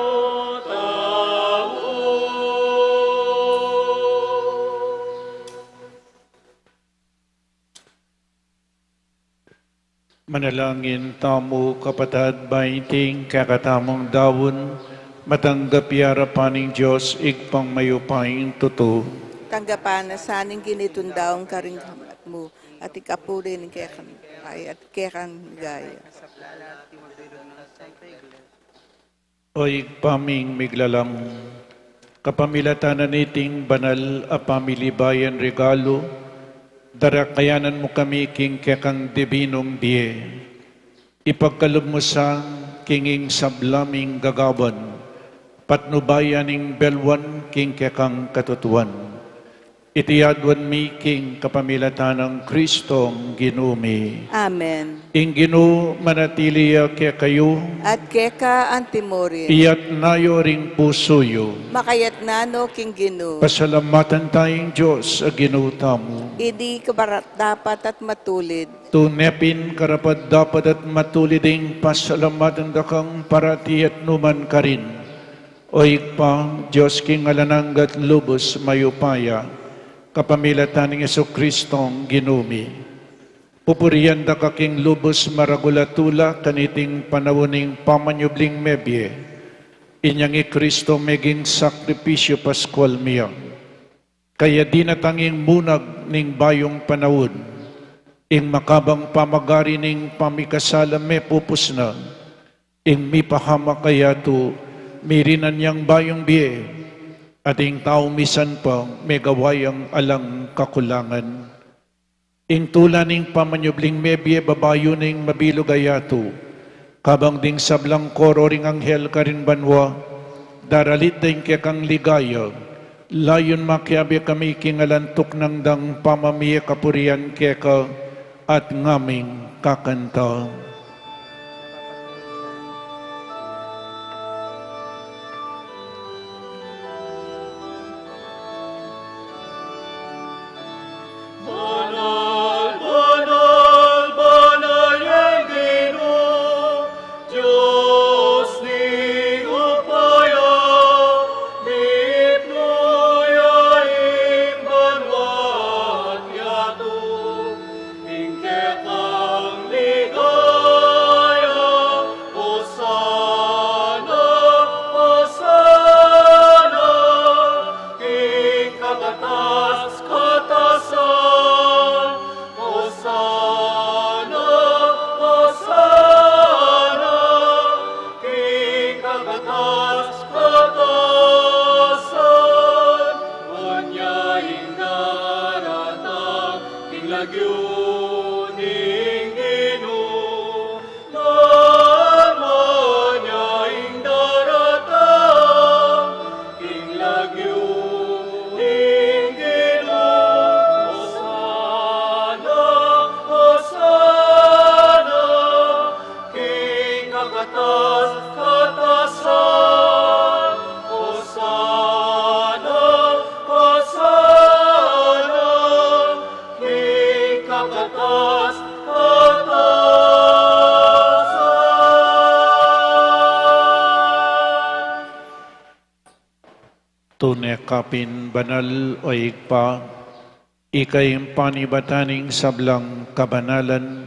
tau. Manalangin tamu, kapatad, ba iting kekatamung daun, matanggap ya arapan ning Dios, Ibpang mayupayang tutu. Tanggapan na sa ning ginitun daun karing kamay mu, at ikapuri ning kekang, ay, at kekang ligaya. O Ibpa ming miglalang, kapamilatan na niting banal a pamilibayan regalu, darakayanan mu kami king kekang dibinung bie. Ipagkalub mu sa king ing sabla ming gagawan, Patnubayan ning beluan king kekang katutuan. Iti aduan mi king kapamilatan nang Kristong Ginu mi. Amen. Ing Ginu manatili ya kekayu. At keka antimurin. Iyatna yu ring pusu yu. Makayatna no king Ginu. Pasalamatan taya ing Dios a Ginu tamu. Ini karapat-dapat at matulid. Tune pin karapat-dapat at matulid ing pasalamatan da kang parati at nukarin man karin, O Ibpa, Dios king alang angga at lubus mayupaya, kapamilatan nang Jesucristong Ginu mi. Pupurian da ka king lubus maragul a tula kaniting panaun ning pamanyubling mebie. Inyang i Kristo meging sakripisyu Paskual mi ya. Kaya dinatang ing munag ning bayung panaun, ing makabang pamagari ning pamikasala mepupus na, ing mipahamak a yatu mirinan yang bayung bie, at ing tau misan pa megawa yang alang kakulangan. Ing tula ning pamanyubling mebie babayu ning mabilug a yatu. Kabang ding sablang koro ring anghel karin banua, daralit da ing kekang ligaya, layun makiabe kami king alang tuknang dang pamamie kapurian keka at ngaming kakanta. Banal, banal, banal yang Ginu, Dios ning upaya, mipnu ya ing banua at yatu. Ing kekang ligaya, Hosana, Hosana, king kakatas-katasan, Hosana, Hosana, king kakatas-katasan, anya ing daratang king lagyu ning Ginu, naman anya ing daratang king lagyu ning Ginu. Hosana, Hosana, king kakatas-katasan. Hosana, Hosana, king kakatas-katasan. Tune ka pin banal, O Ibpa, ika ing panibatan ning sablang kabanalan,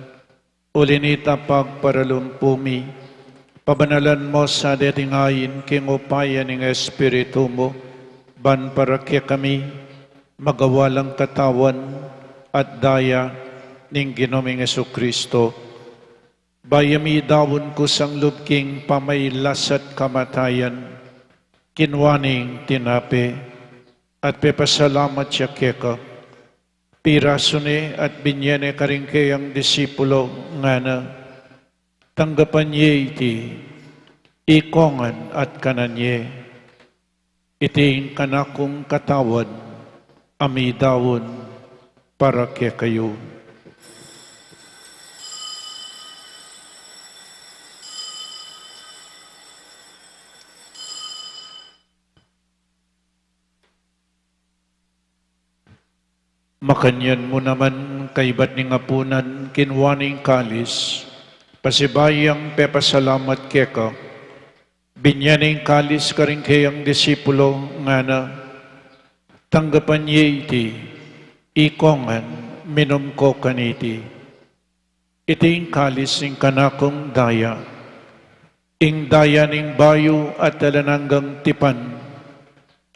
uli nita pagparalumpu mi, pabanalan mu sa deting ain king upaya ning Espiritu mu, ban para kekami, magawa lang katawan at daya ning Ginu ming Jesucristo. Bayu mi daun kusang lub king pamailas at kamatayan, kinua ne ing tinape, at pepasalamat ya keka, pirasu ne at binye ne karing keyang disipulo, ngana, tanggapan ye iti, ikongan at kanan ye. Iti ing kanakung katawan, a midaun para kekayu. Makanyan mu naman, kaibat ning apunan, kinua ne ing kalis, pasibayu yang pepasalamat keka, binye ne ing kalis karing keyang disipulo, ngana, tanggapan ye iti, ikongan, minum ko kaniti. Iti ing kalis ning kanakung daya, ing daya ning bayu at alang anggang tipan,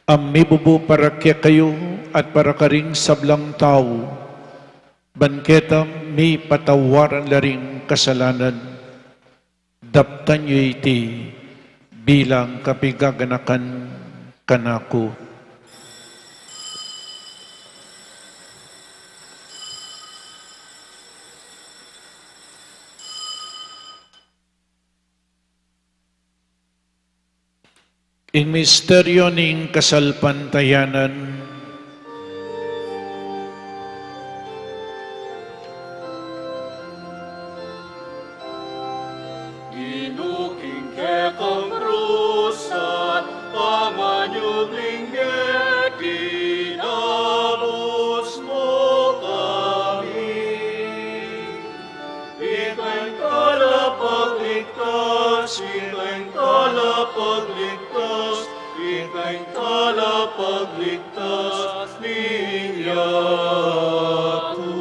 a mibubu para kekayu at para karing sablang tau, ban keta mipatawaran la ring kasalanan. Daptan yu iti bilang kapigaganakan kanaku. Ing misteryo ning kasalpantayanan. Ginu, king kekang krus at panganyubling mie, dinabus mu kami. Ikang talapagligtas, ikang talapagligtas, ikang talapagligtas ning yatu.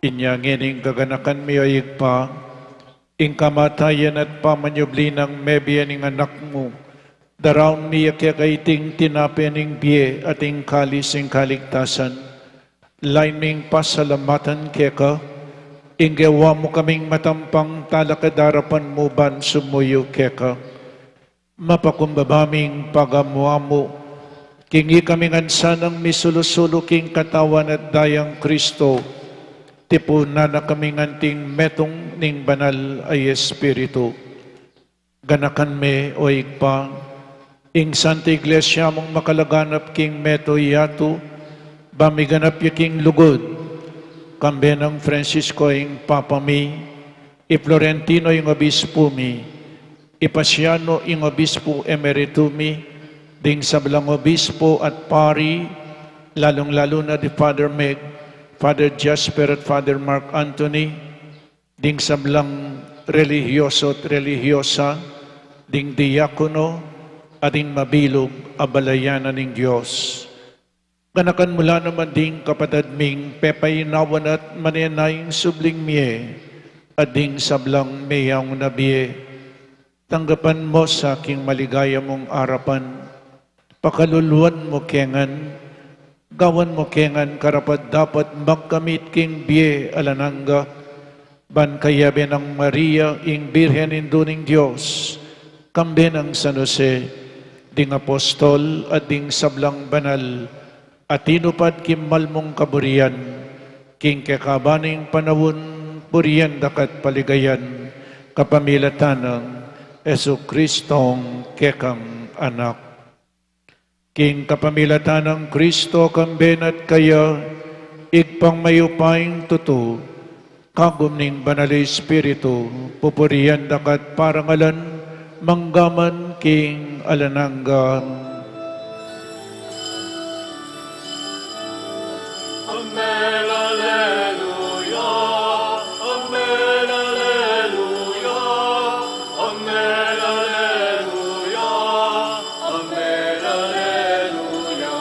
Inya ngeni, gaganakan mi, o Ibpa, ing kamatayan at pamanyubli nang mebie ning Anak mu, daraun mi ya keka iting tinape ning bie at ing kalis ning kaligtasan. Lain ming pasalamatan keka, ing gewa mu kaming matampang talakad king arapan mu ban sumuyu keka. Mapakumbaba ming pagamu-amu king ikami ngan sanang misulu-sulu king Katawan at Dayang Kristo, tipunan na kami ngan anting metung ning Banal a Espiritu. Ganakan me, o Ibpa, ing Santa Iglesia mung makalaganap king meto yatu, ba miganap ya king lugud, kambe nang Francisco ing Papa mi, i Florentino ing Obispu mi, i Pasiano ing Obispu Emeritu mi, ding sablang obispu at pari, lalung-lalu na di Father Meg, Father Jasper at Father Mark Anthony, ding sablang relihiyoso at relihiyosa, ding diakono, at ding mabilug a balayan na ning Dios. Ganakan mu la naman ding kapatad ming pepainawan at manenayang subling mie, at ding sablang meyaung na bie. Tanggapan mu sa king maligaya mung arapan. Pakaluluan mu ke ngan, gawan mu ke ngan karapat-dapat magkamit king bie alang angga, ban kayabe nang Maria, ing Birhen Indu ning Dios, kambe nang San Jose, ding apostol at ding sablang banal, a tinupad king malmung kaburian, king kekaban ning panaun, purian da ka at paligayan, kapamilatan nang Jesucristong kekang Anak. King kapamilatan nang Kristo, kambe na at kaya, Ibpang mayupayang tutu, kagum ning Banal a Espiritu, pupurian da ka at parangalan, mangga man king alang angga. Amen, alleluia. Amen, alleluia. Amen, alleluia. Amen, alleluia.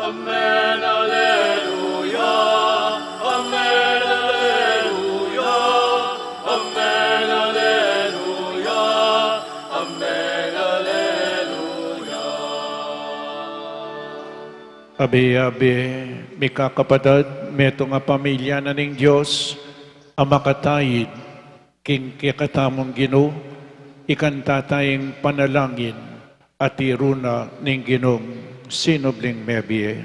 Amen, alleluia. Amen, alleluia. Amen, alleluia. Amen, alleluia. Abe-abe, mikakapatad, metung a pamilya na ning Dios, a makataid king kekatamung Ginu, ikanta taya ing panalangin a tiru na ning Ginung sinubling mebie.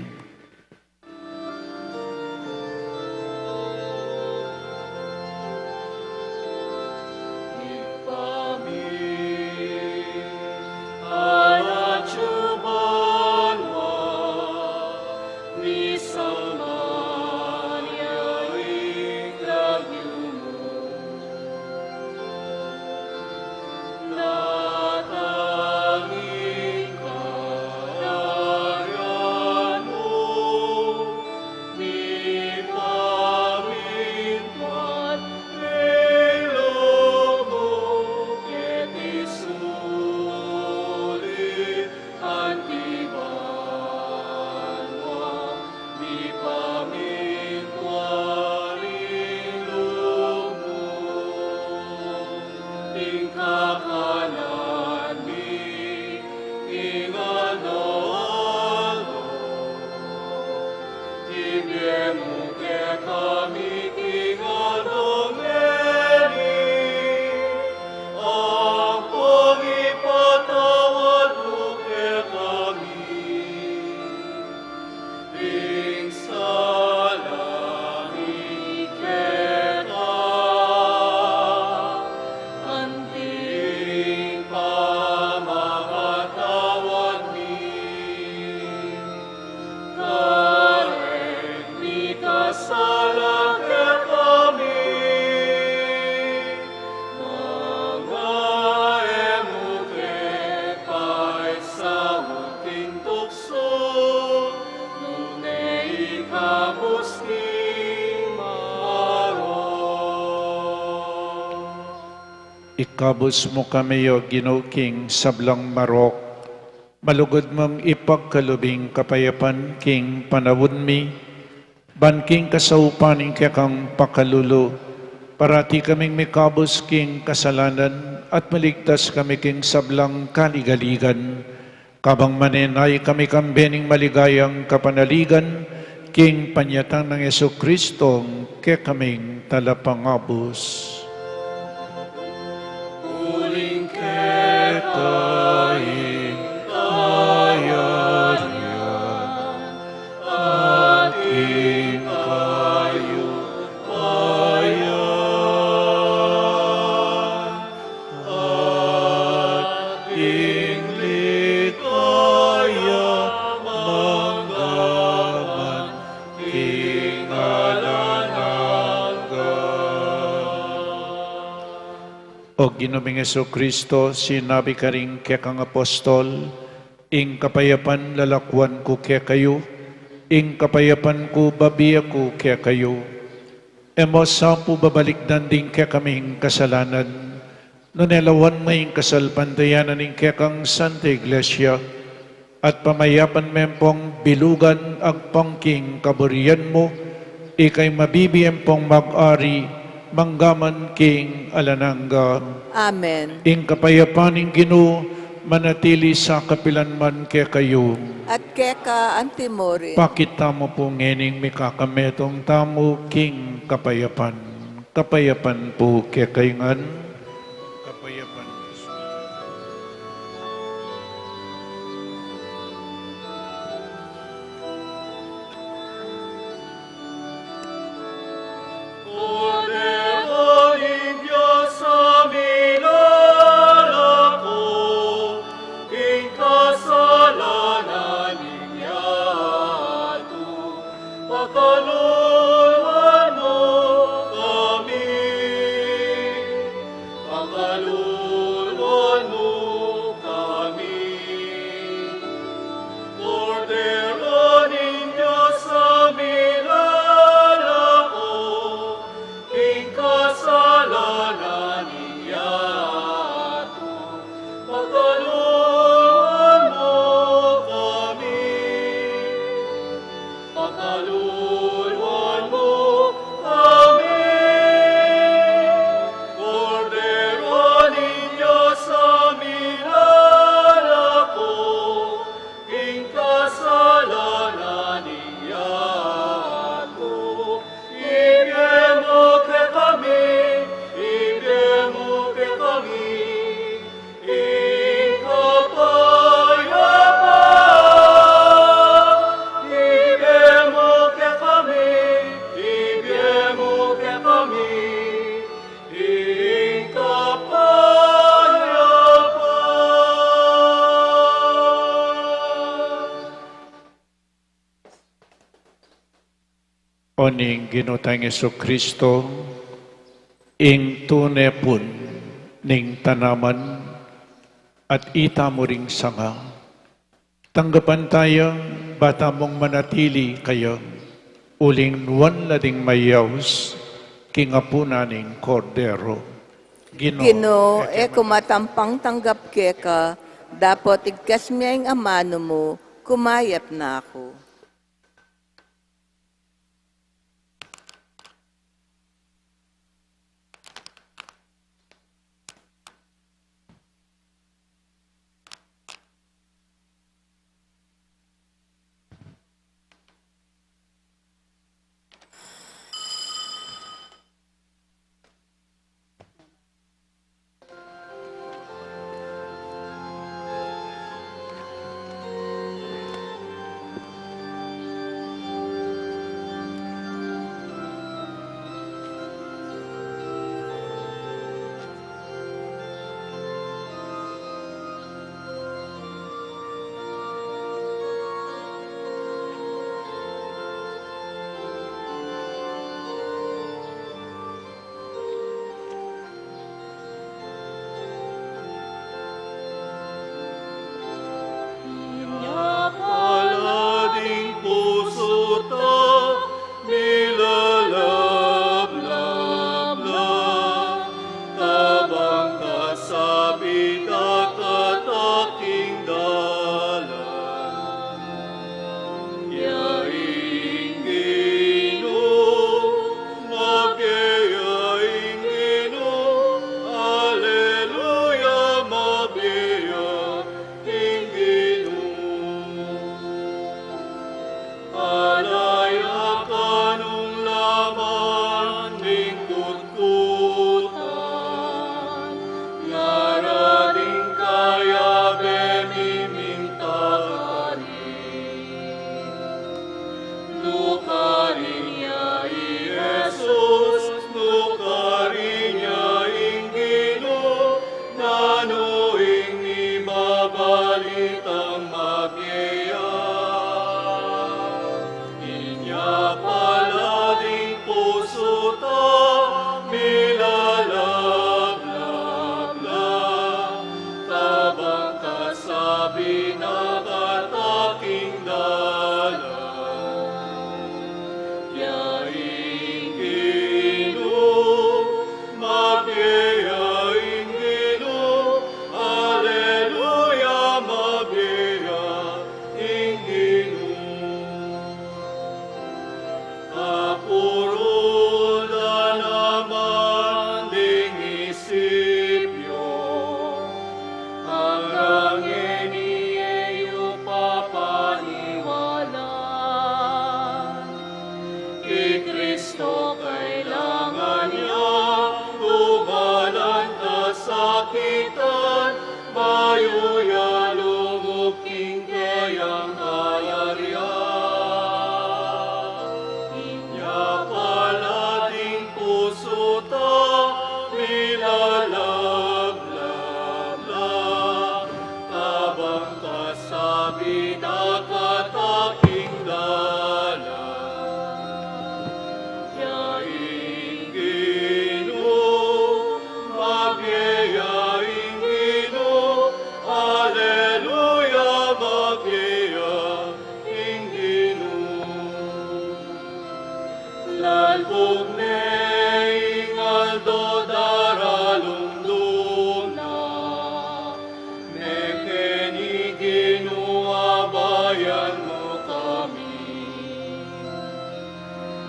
Kabus mu kami, O Ginu, king sablang marok. Malugud mung ipagkalub ing kapayapan king panaun mi, ban king kasaupan ning kekang pakalulu, parati kaming mikabus king kasalanan at maligtas kami king sablang kaligaligan. Kabang manenaya kami kambe ning maligayang kapanaligan, king panyatang nang Jesucristo, kekaming Talapangabus. Uling keka ing kayarian, at ing kayupayan, at ing ligaya manggaman king alang angga. O Ginu ming Jesucristo, sinabi karing kekang apostol, ing kapayapan lalakuan ku kekayu, ing kapayapan ku babie ku kekayu. E mu sa pu babalikdan ding kekaming kasalanan, nune lawan mu ing kasalpantayanan ning kekang Santa Iglesia, at pamayapan me pung bilugan agpang king kaburian mu, ika ing mabibie pung mag-ari manggaman king alang angga. Amen. Ing kapayapan ning Ginu manatili sa kapilan man kekayu. At keka anti mu rin. Pakit tamu pu ngening mikakametung tamu king kapayapan. Kapayapan pu kekayu ngan. Kapayapan. Kordero ning Dios a milalako king kasalanan ning yatu, pakaluluan mu kami. Pakaluluan mu kami. Kordero ning Dios a milalako king kasalanan ning yatu, pakaluluan mu kami. Pakaluluan mu kami. Kordero ning Dios a milalako king kasalanan ning yatu, ibie mu kekami, ibie mu kekami ing kapayapan. Ibie mu kekami, ibie mu kekami ing kapayapan. O ning Ginu tang Jesucristo, ing tune pun ning tanaman at itamu ring sanga, tanggapan taya, ba tamung manatili kaya, uling nuan la ding mayaus king apunan ning Kordero. Ginu, Ginu, e ku matampang tanggap keka, dapot igkas me ing amanu mu, kumayap na ku. Sabi na kataking dalan, ya ing Ginu, mabie ya ing Ginu, aleluya, mabie ya ing Ginu. Kapurul da naman ding isip yu, anggang ngeni e yu papaniwalan. I Kristo kailangan ya dumalan kasakitan, bayu ya lugud king kayang kayarian. Inya pala ding pusu ta, milalablab la, kabang kasabi na kataking dalan, ya ing Ginu, mabie ya ing Ginu, aleluya, mabie ya ing Ginu. Lalpug ne ing aldo daralung duna, mekeni Ginu, abayan mu kami.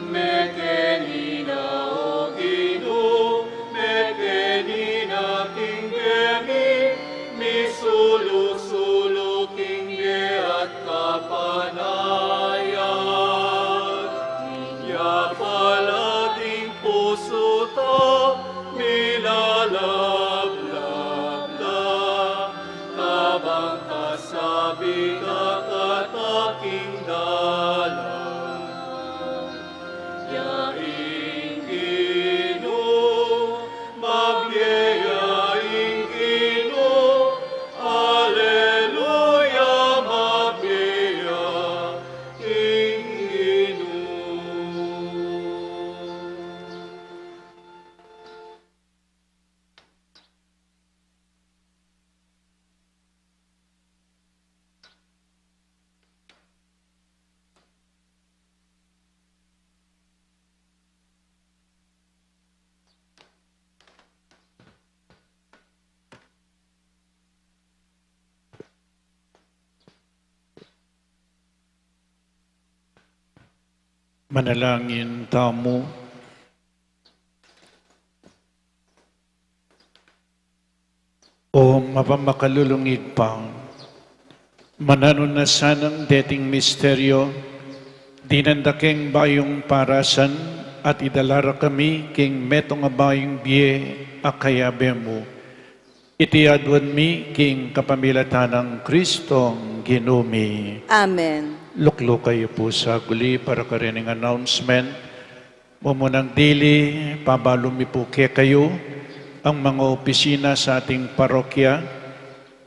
Mekeni na, o Ginu, mekeni na king keni, misulu-sulu king bie at kapanayan. Inya pala ding pusu ta, milalablab la, kabang kasabi na kataking dalan, ya ing Ginu, mabie ya ing Ginu, aleluya, mabie ya ing Ginu. Manalangin tamu. O mapamakalulung Ibpa, mananu na sanang deting misteryo, dinan da keng bayung parasan at idala ra kami king metung a bayung bie a kayabe mu. Iti aduan mi king kapamilatan nang Kristong Ginu mi. Amen. Lukluk kayu pu saguli para karening announcement. Mumunang dili, pabalu mi pu kekayu ang mga opisina sa ating parokya,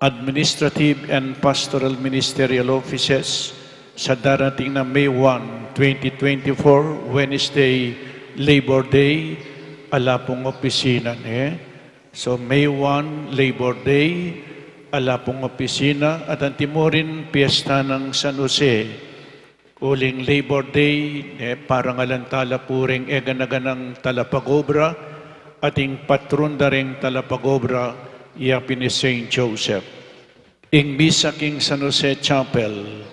administrative and pastoral ministerial offices, sa darating na May one, twenty twenty-four, Wednesday, Labor Day, ala pung opisina, ne? So, May one, Labor Day, ala pung opisina, at antimurin, piyesta nang San Jose. Uling Labor Day, ne, parangalan tala pu reng eganaganang talapagobra, at ing patron da reng talapagobra, ya pin i Saint Joseph. Ing misa king San Jose Chapel,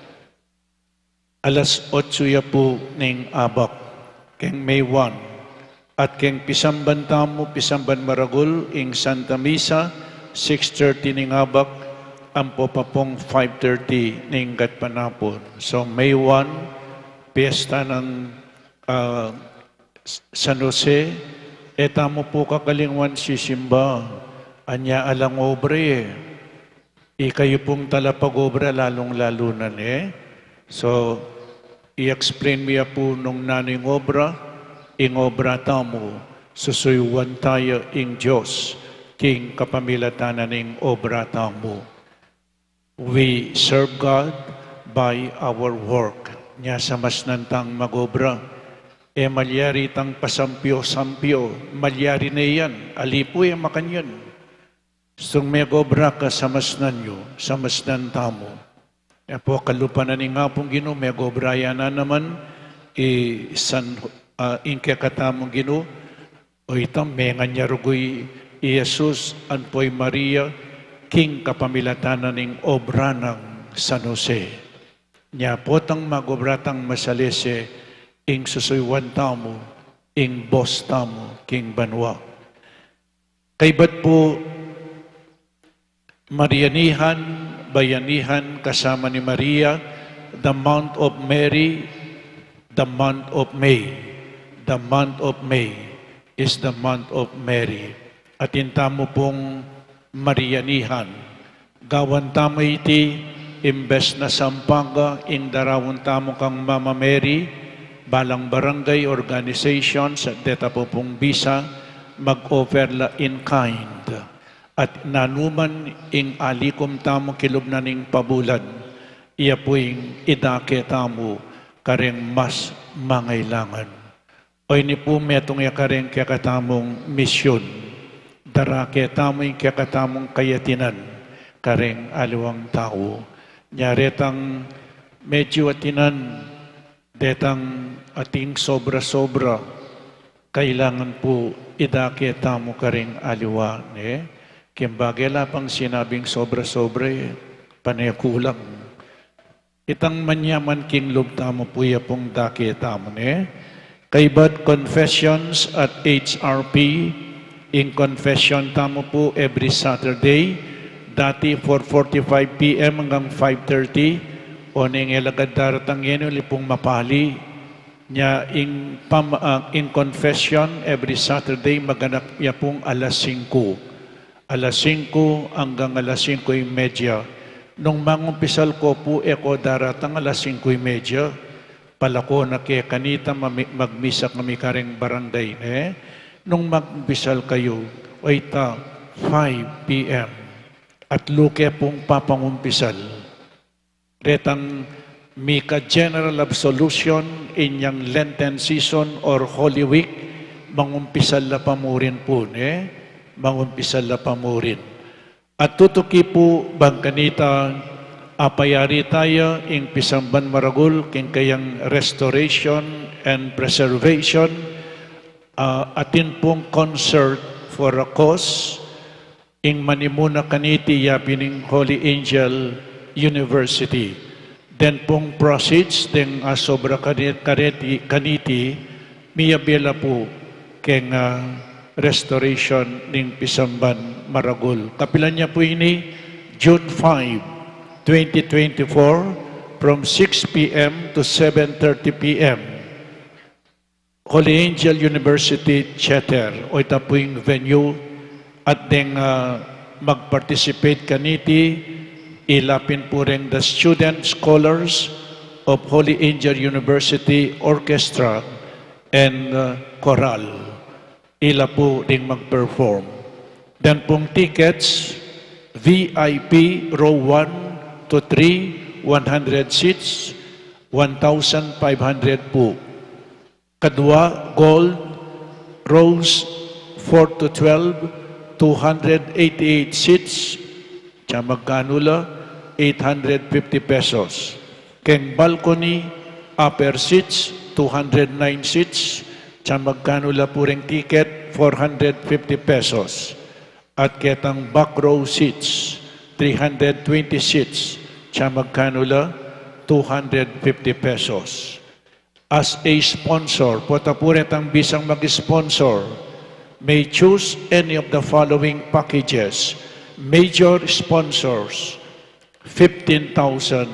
alas otso ya pu ning abak, keng May one. At keng pisamban tamu, pisamban maragul, ing Santa Misa, six thirty ning abak, ampo pa pung five thirty ning gatpanapun. So, May one, piyesta nang, ah, San Jose, e tamu pu kakalingwan sisimba, anya alang obra e. Ikayu pung talapagobra, lalung-lalu na, ne? So, i-explain mi ya pu nung nanu ing obra, ing obra tamu, susuyuan taya ing Dios, king kapamilatan na ning obra tamu. We serve God by our work. Nya samasnan tang magobra. E malyari tang pasampio-sampio, malyari ne yan, ali pu e makanyan. Sung megobra ka, samasnan yu, samasnan tamu. Nya pu, kalupa na ning Apung Ginu, megobra ya na naman, i San, ah, ing kekatamung Ginu, o ita, mengan ya rugu i Jesus ampo i Maria, king kapamilatan na ning obra nang San Jose. Nya potang magobra tang masalese, ing susuyuan tamu, ing bos tamu, king banua. Kaybat pu, Marianihan, Bayanihan, kasama ni Maria, the month of Mary, the month of May, the month of May is the month of Mary. Atin tamu pung Marianihan. Gawan tamu iti, imbes na Sampanga, ing daraun tamu kang Mama Mary, balang barangay organizations, at deta pu pung bisa, mag-offer la in kind. At nanuman ing alikum tamu kilub na ning pabulan, iya pu ing idake tamu kareng mas mangailangan. O ini pu metung ya kareng kekatamung misyun. Darake tamu ing kekatamung kayatinan kareng aliwang tau. Nya retang medyu atinan, detang ating sobra-sobra, kailangan pu idake tamu kareng aliwa, ne? King bage la pang sinabing sobra-sobra, e, pane kulang. Itang manyaman king lub tamu pu ya pung dake tamu, ne? Kaybat confessions at H R P, ing confession tamu pu every Saturday, dati four forty-five P M hanggang five thirty, o ning e lagad daratang ngeni, uli pung mapali. Nya ing pam-, ah, ing confession every Saturday, maganap ya pung alas singku. Alas singku hanggang alas singku y media. Nung mangumpisal ko pu, e ko daratang alas singku y media. Palako na ke kanita, mami-, magmisa kami kareng barangay, ne? Nung magumpisal kayu, o ita, five P M. At luke pung papangumpisal. Retang mika general absolution inyang Lenten season or Holy Week, mangumpisal la pa murin pu, ne? Mangumpisal la pa murin. At tutuki pu bang kanita, apayari taya ing pisamban maragul king kayang restoration and preservation, ah, atin pung Concert for a Cause, ing manimuna kaniti yabe ning Holy Angel University. Den pung proceeds deng, ah, sobra kani-, kareti-, kaniti, miyabe la pu keng, ah, restoration ning pisamban maragul. Kapilan ya pu ini, June five, twenty twenty-four, from six P M to seven thirty P M. Holy Angel University Theater, o ita pu ing venue, at deng, ah, mag-participate kaniti, ila pin pu reng the student scholars of Holy Angel University Orchestra and, ah, Chorale. Ila pu ding mag-perform. Den pung tickets, V I P row one to three, one hundred seats, one thousand five hundred pu. Kadua, gold, rows four to twelve, two hundred eighty-eight seats, tsaka magkanu la, eight hundred fifty pesos. Keng balcony, upper seats, two hundred nine seats, tsaka magkanu la pu reng ticket, four hundred fifty pesos. At ketang back row seats, three hundred twenty seats, tsaka magkanu la, two hundred fifty pesos. As a sponsor, pota pu retang bisang mag-sponsor may choose any of the following packages. Major sponsors, fifteen thousand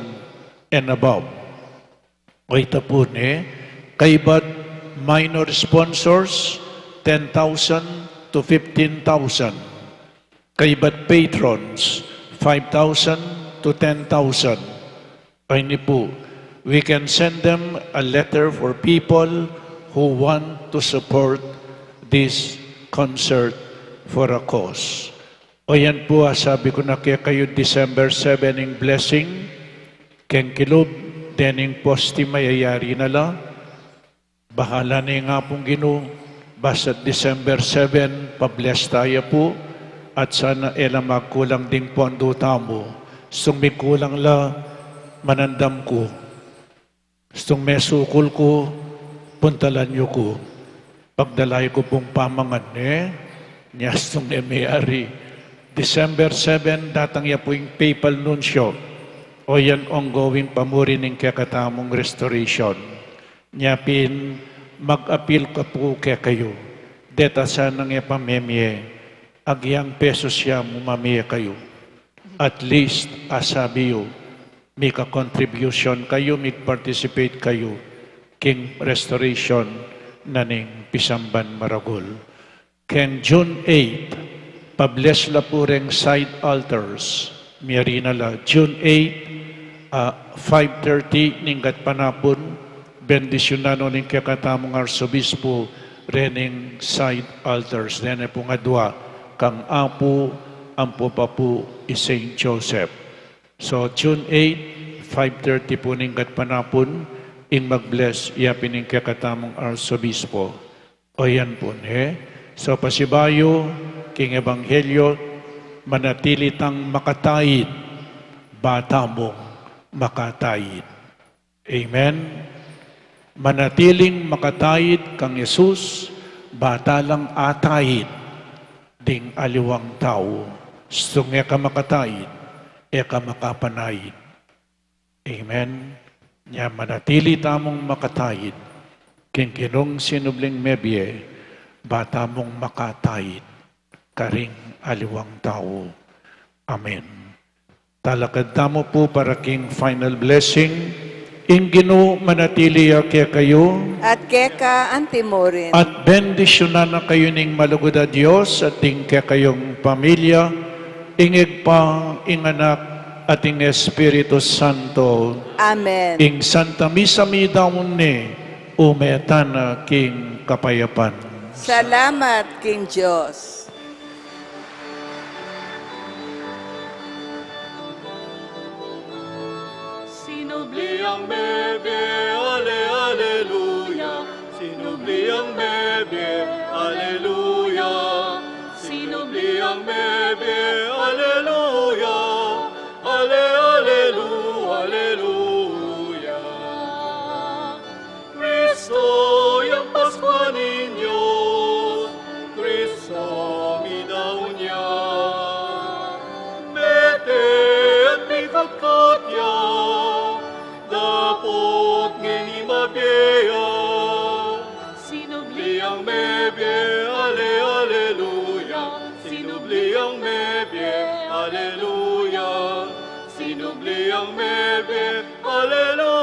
and above. O ita pu ne, kaybat minor sponsors, ten thousand to fifteen thousand. Kaybat patrons, five thousand to ten thousand. Ay ni pu, we can send them a letter for people who want to support this Concert for a Cause. O yan pu, ah, sabi ku na kekayu, December seven ing blessing, keng kilub, dening posti mayayari na la. Bahala ne ing Apung Ginu, basta December seven, pa-bless taya pu, At sana e la magkulang ding pondo tamu. Sung mikulang la, manandam ku. Sung mesukul ku, puntalan yu ku. Pagdala yu ku pung pamangan, e? Nya sung e meyari. December seven, datang ya pu ing papal nuncio. O yan, ongoing pa mu rin ing kekatamung restoration. Nya pin, mag-apil ku pu kekayu. Deta sanang e pamemie, agyang pesos ya mu mamie kayu. At least, asabi yu, mika-contribution kayu, mig-participate kayu king restoration na ning pisamban maragul. Keng June eight, pa-bless la pu reng side altars. Miyari na la, June eight, ah, five thirty ning gatpanapun, bendisyunan no ning kekatamung arsobispo rening side altars. Reni pung adua, kang Apu, ampo pa pu i Saint Joseph. So, June eight, five thirty pu ning gatpanapun, ing mag-bless ya pin ing kekatamung arsobispo. O yan pu, e? So, pasibayu king ebanghelyo, manatili tang makataid, ba tamung makataid. Amen. Manatiling makataid kang Jesus, ba ta lang ataid ding aliwang tau. Sung e ka makataid, e ka makapanaid. Amen. Nya manatili tamung makataid king Ginung sinubling mebie, ba tamung makataid karing aliwang tau. Amen. Talakad tamu pu para king final blessing. Ing Ginu manatili ya kekayu. At keka antimurin. At bendisyunan na kayu ning malugud a Dios at ing kekayung pamilya, ing Ibpa, ing Anak, at ing Espiritu Santo. Amen. Ing Santa Misa midaun ne, ume tana king kapayapan. Salamat king Dios. Sinubli ang mebie, ale, aleluya. Sinubli ang mebie, aleluya. Sinubli ang mebie, aleluya. Ale, alelu, aleluya. Kristo yang Paskua ning Dios, Kristo midaun ya. Mete at mikatkat ya, dapot ngeni mabie ya. Sinubli ang mebie, ale, aleluya. Sinubli ang mebie, aleluya. Sinubli ang mebie, aleluya.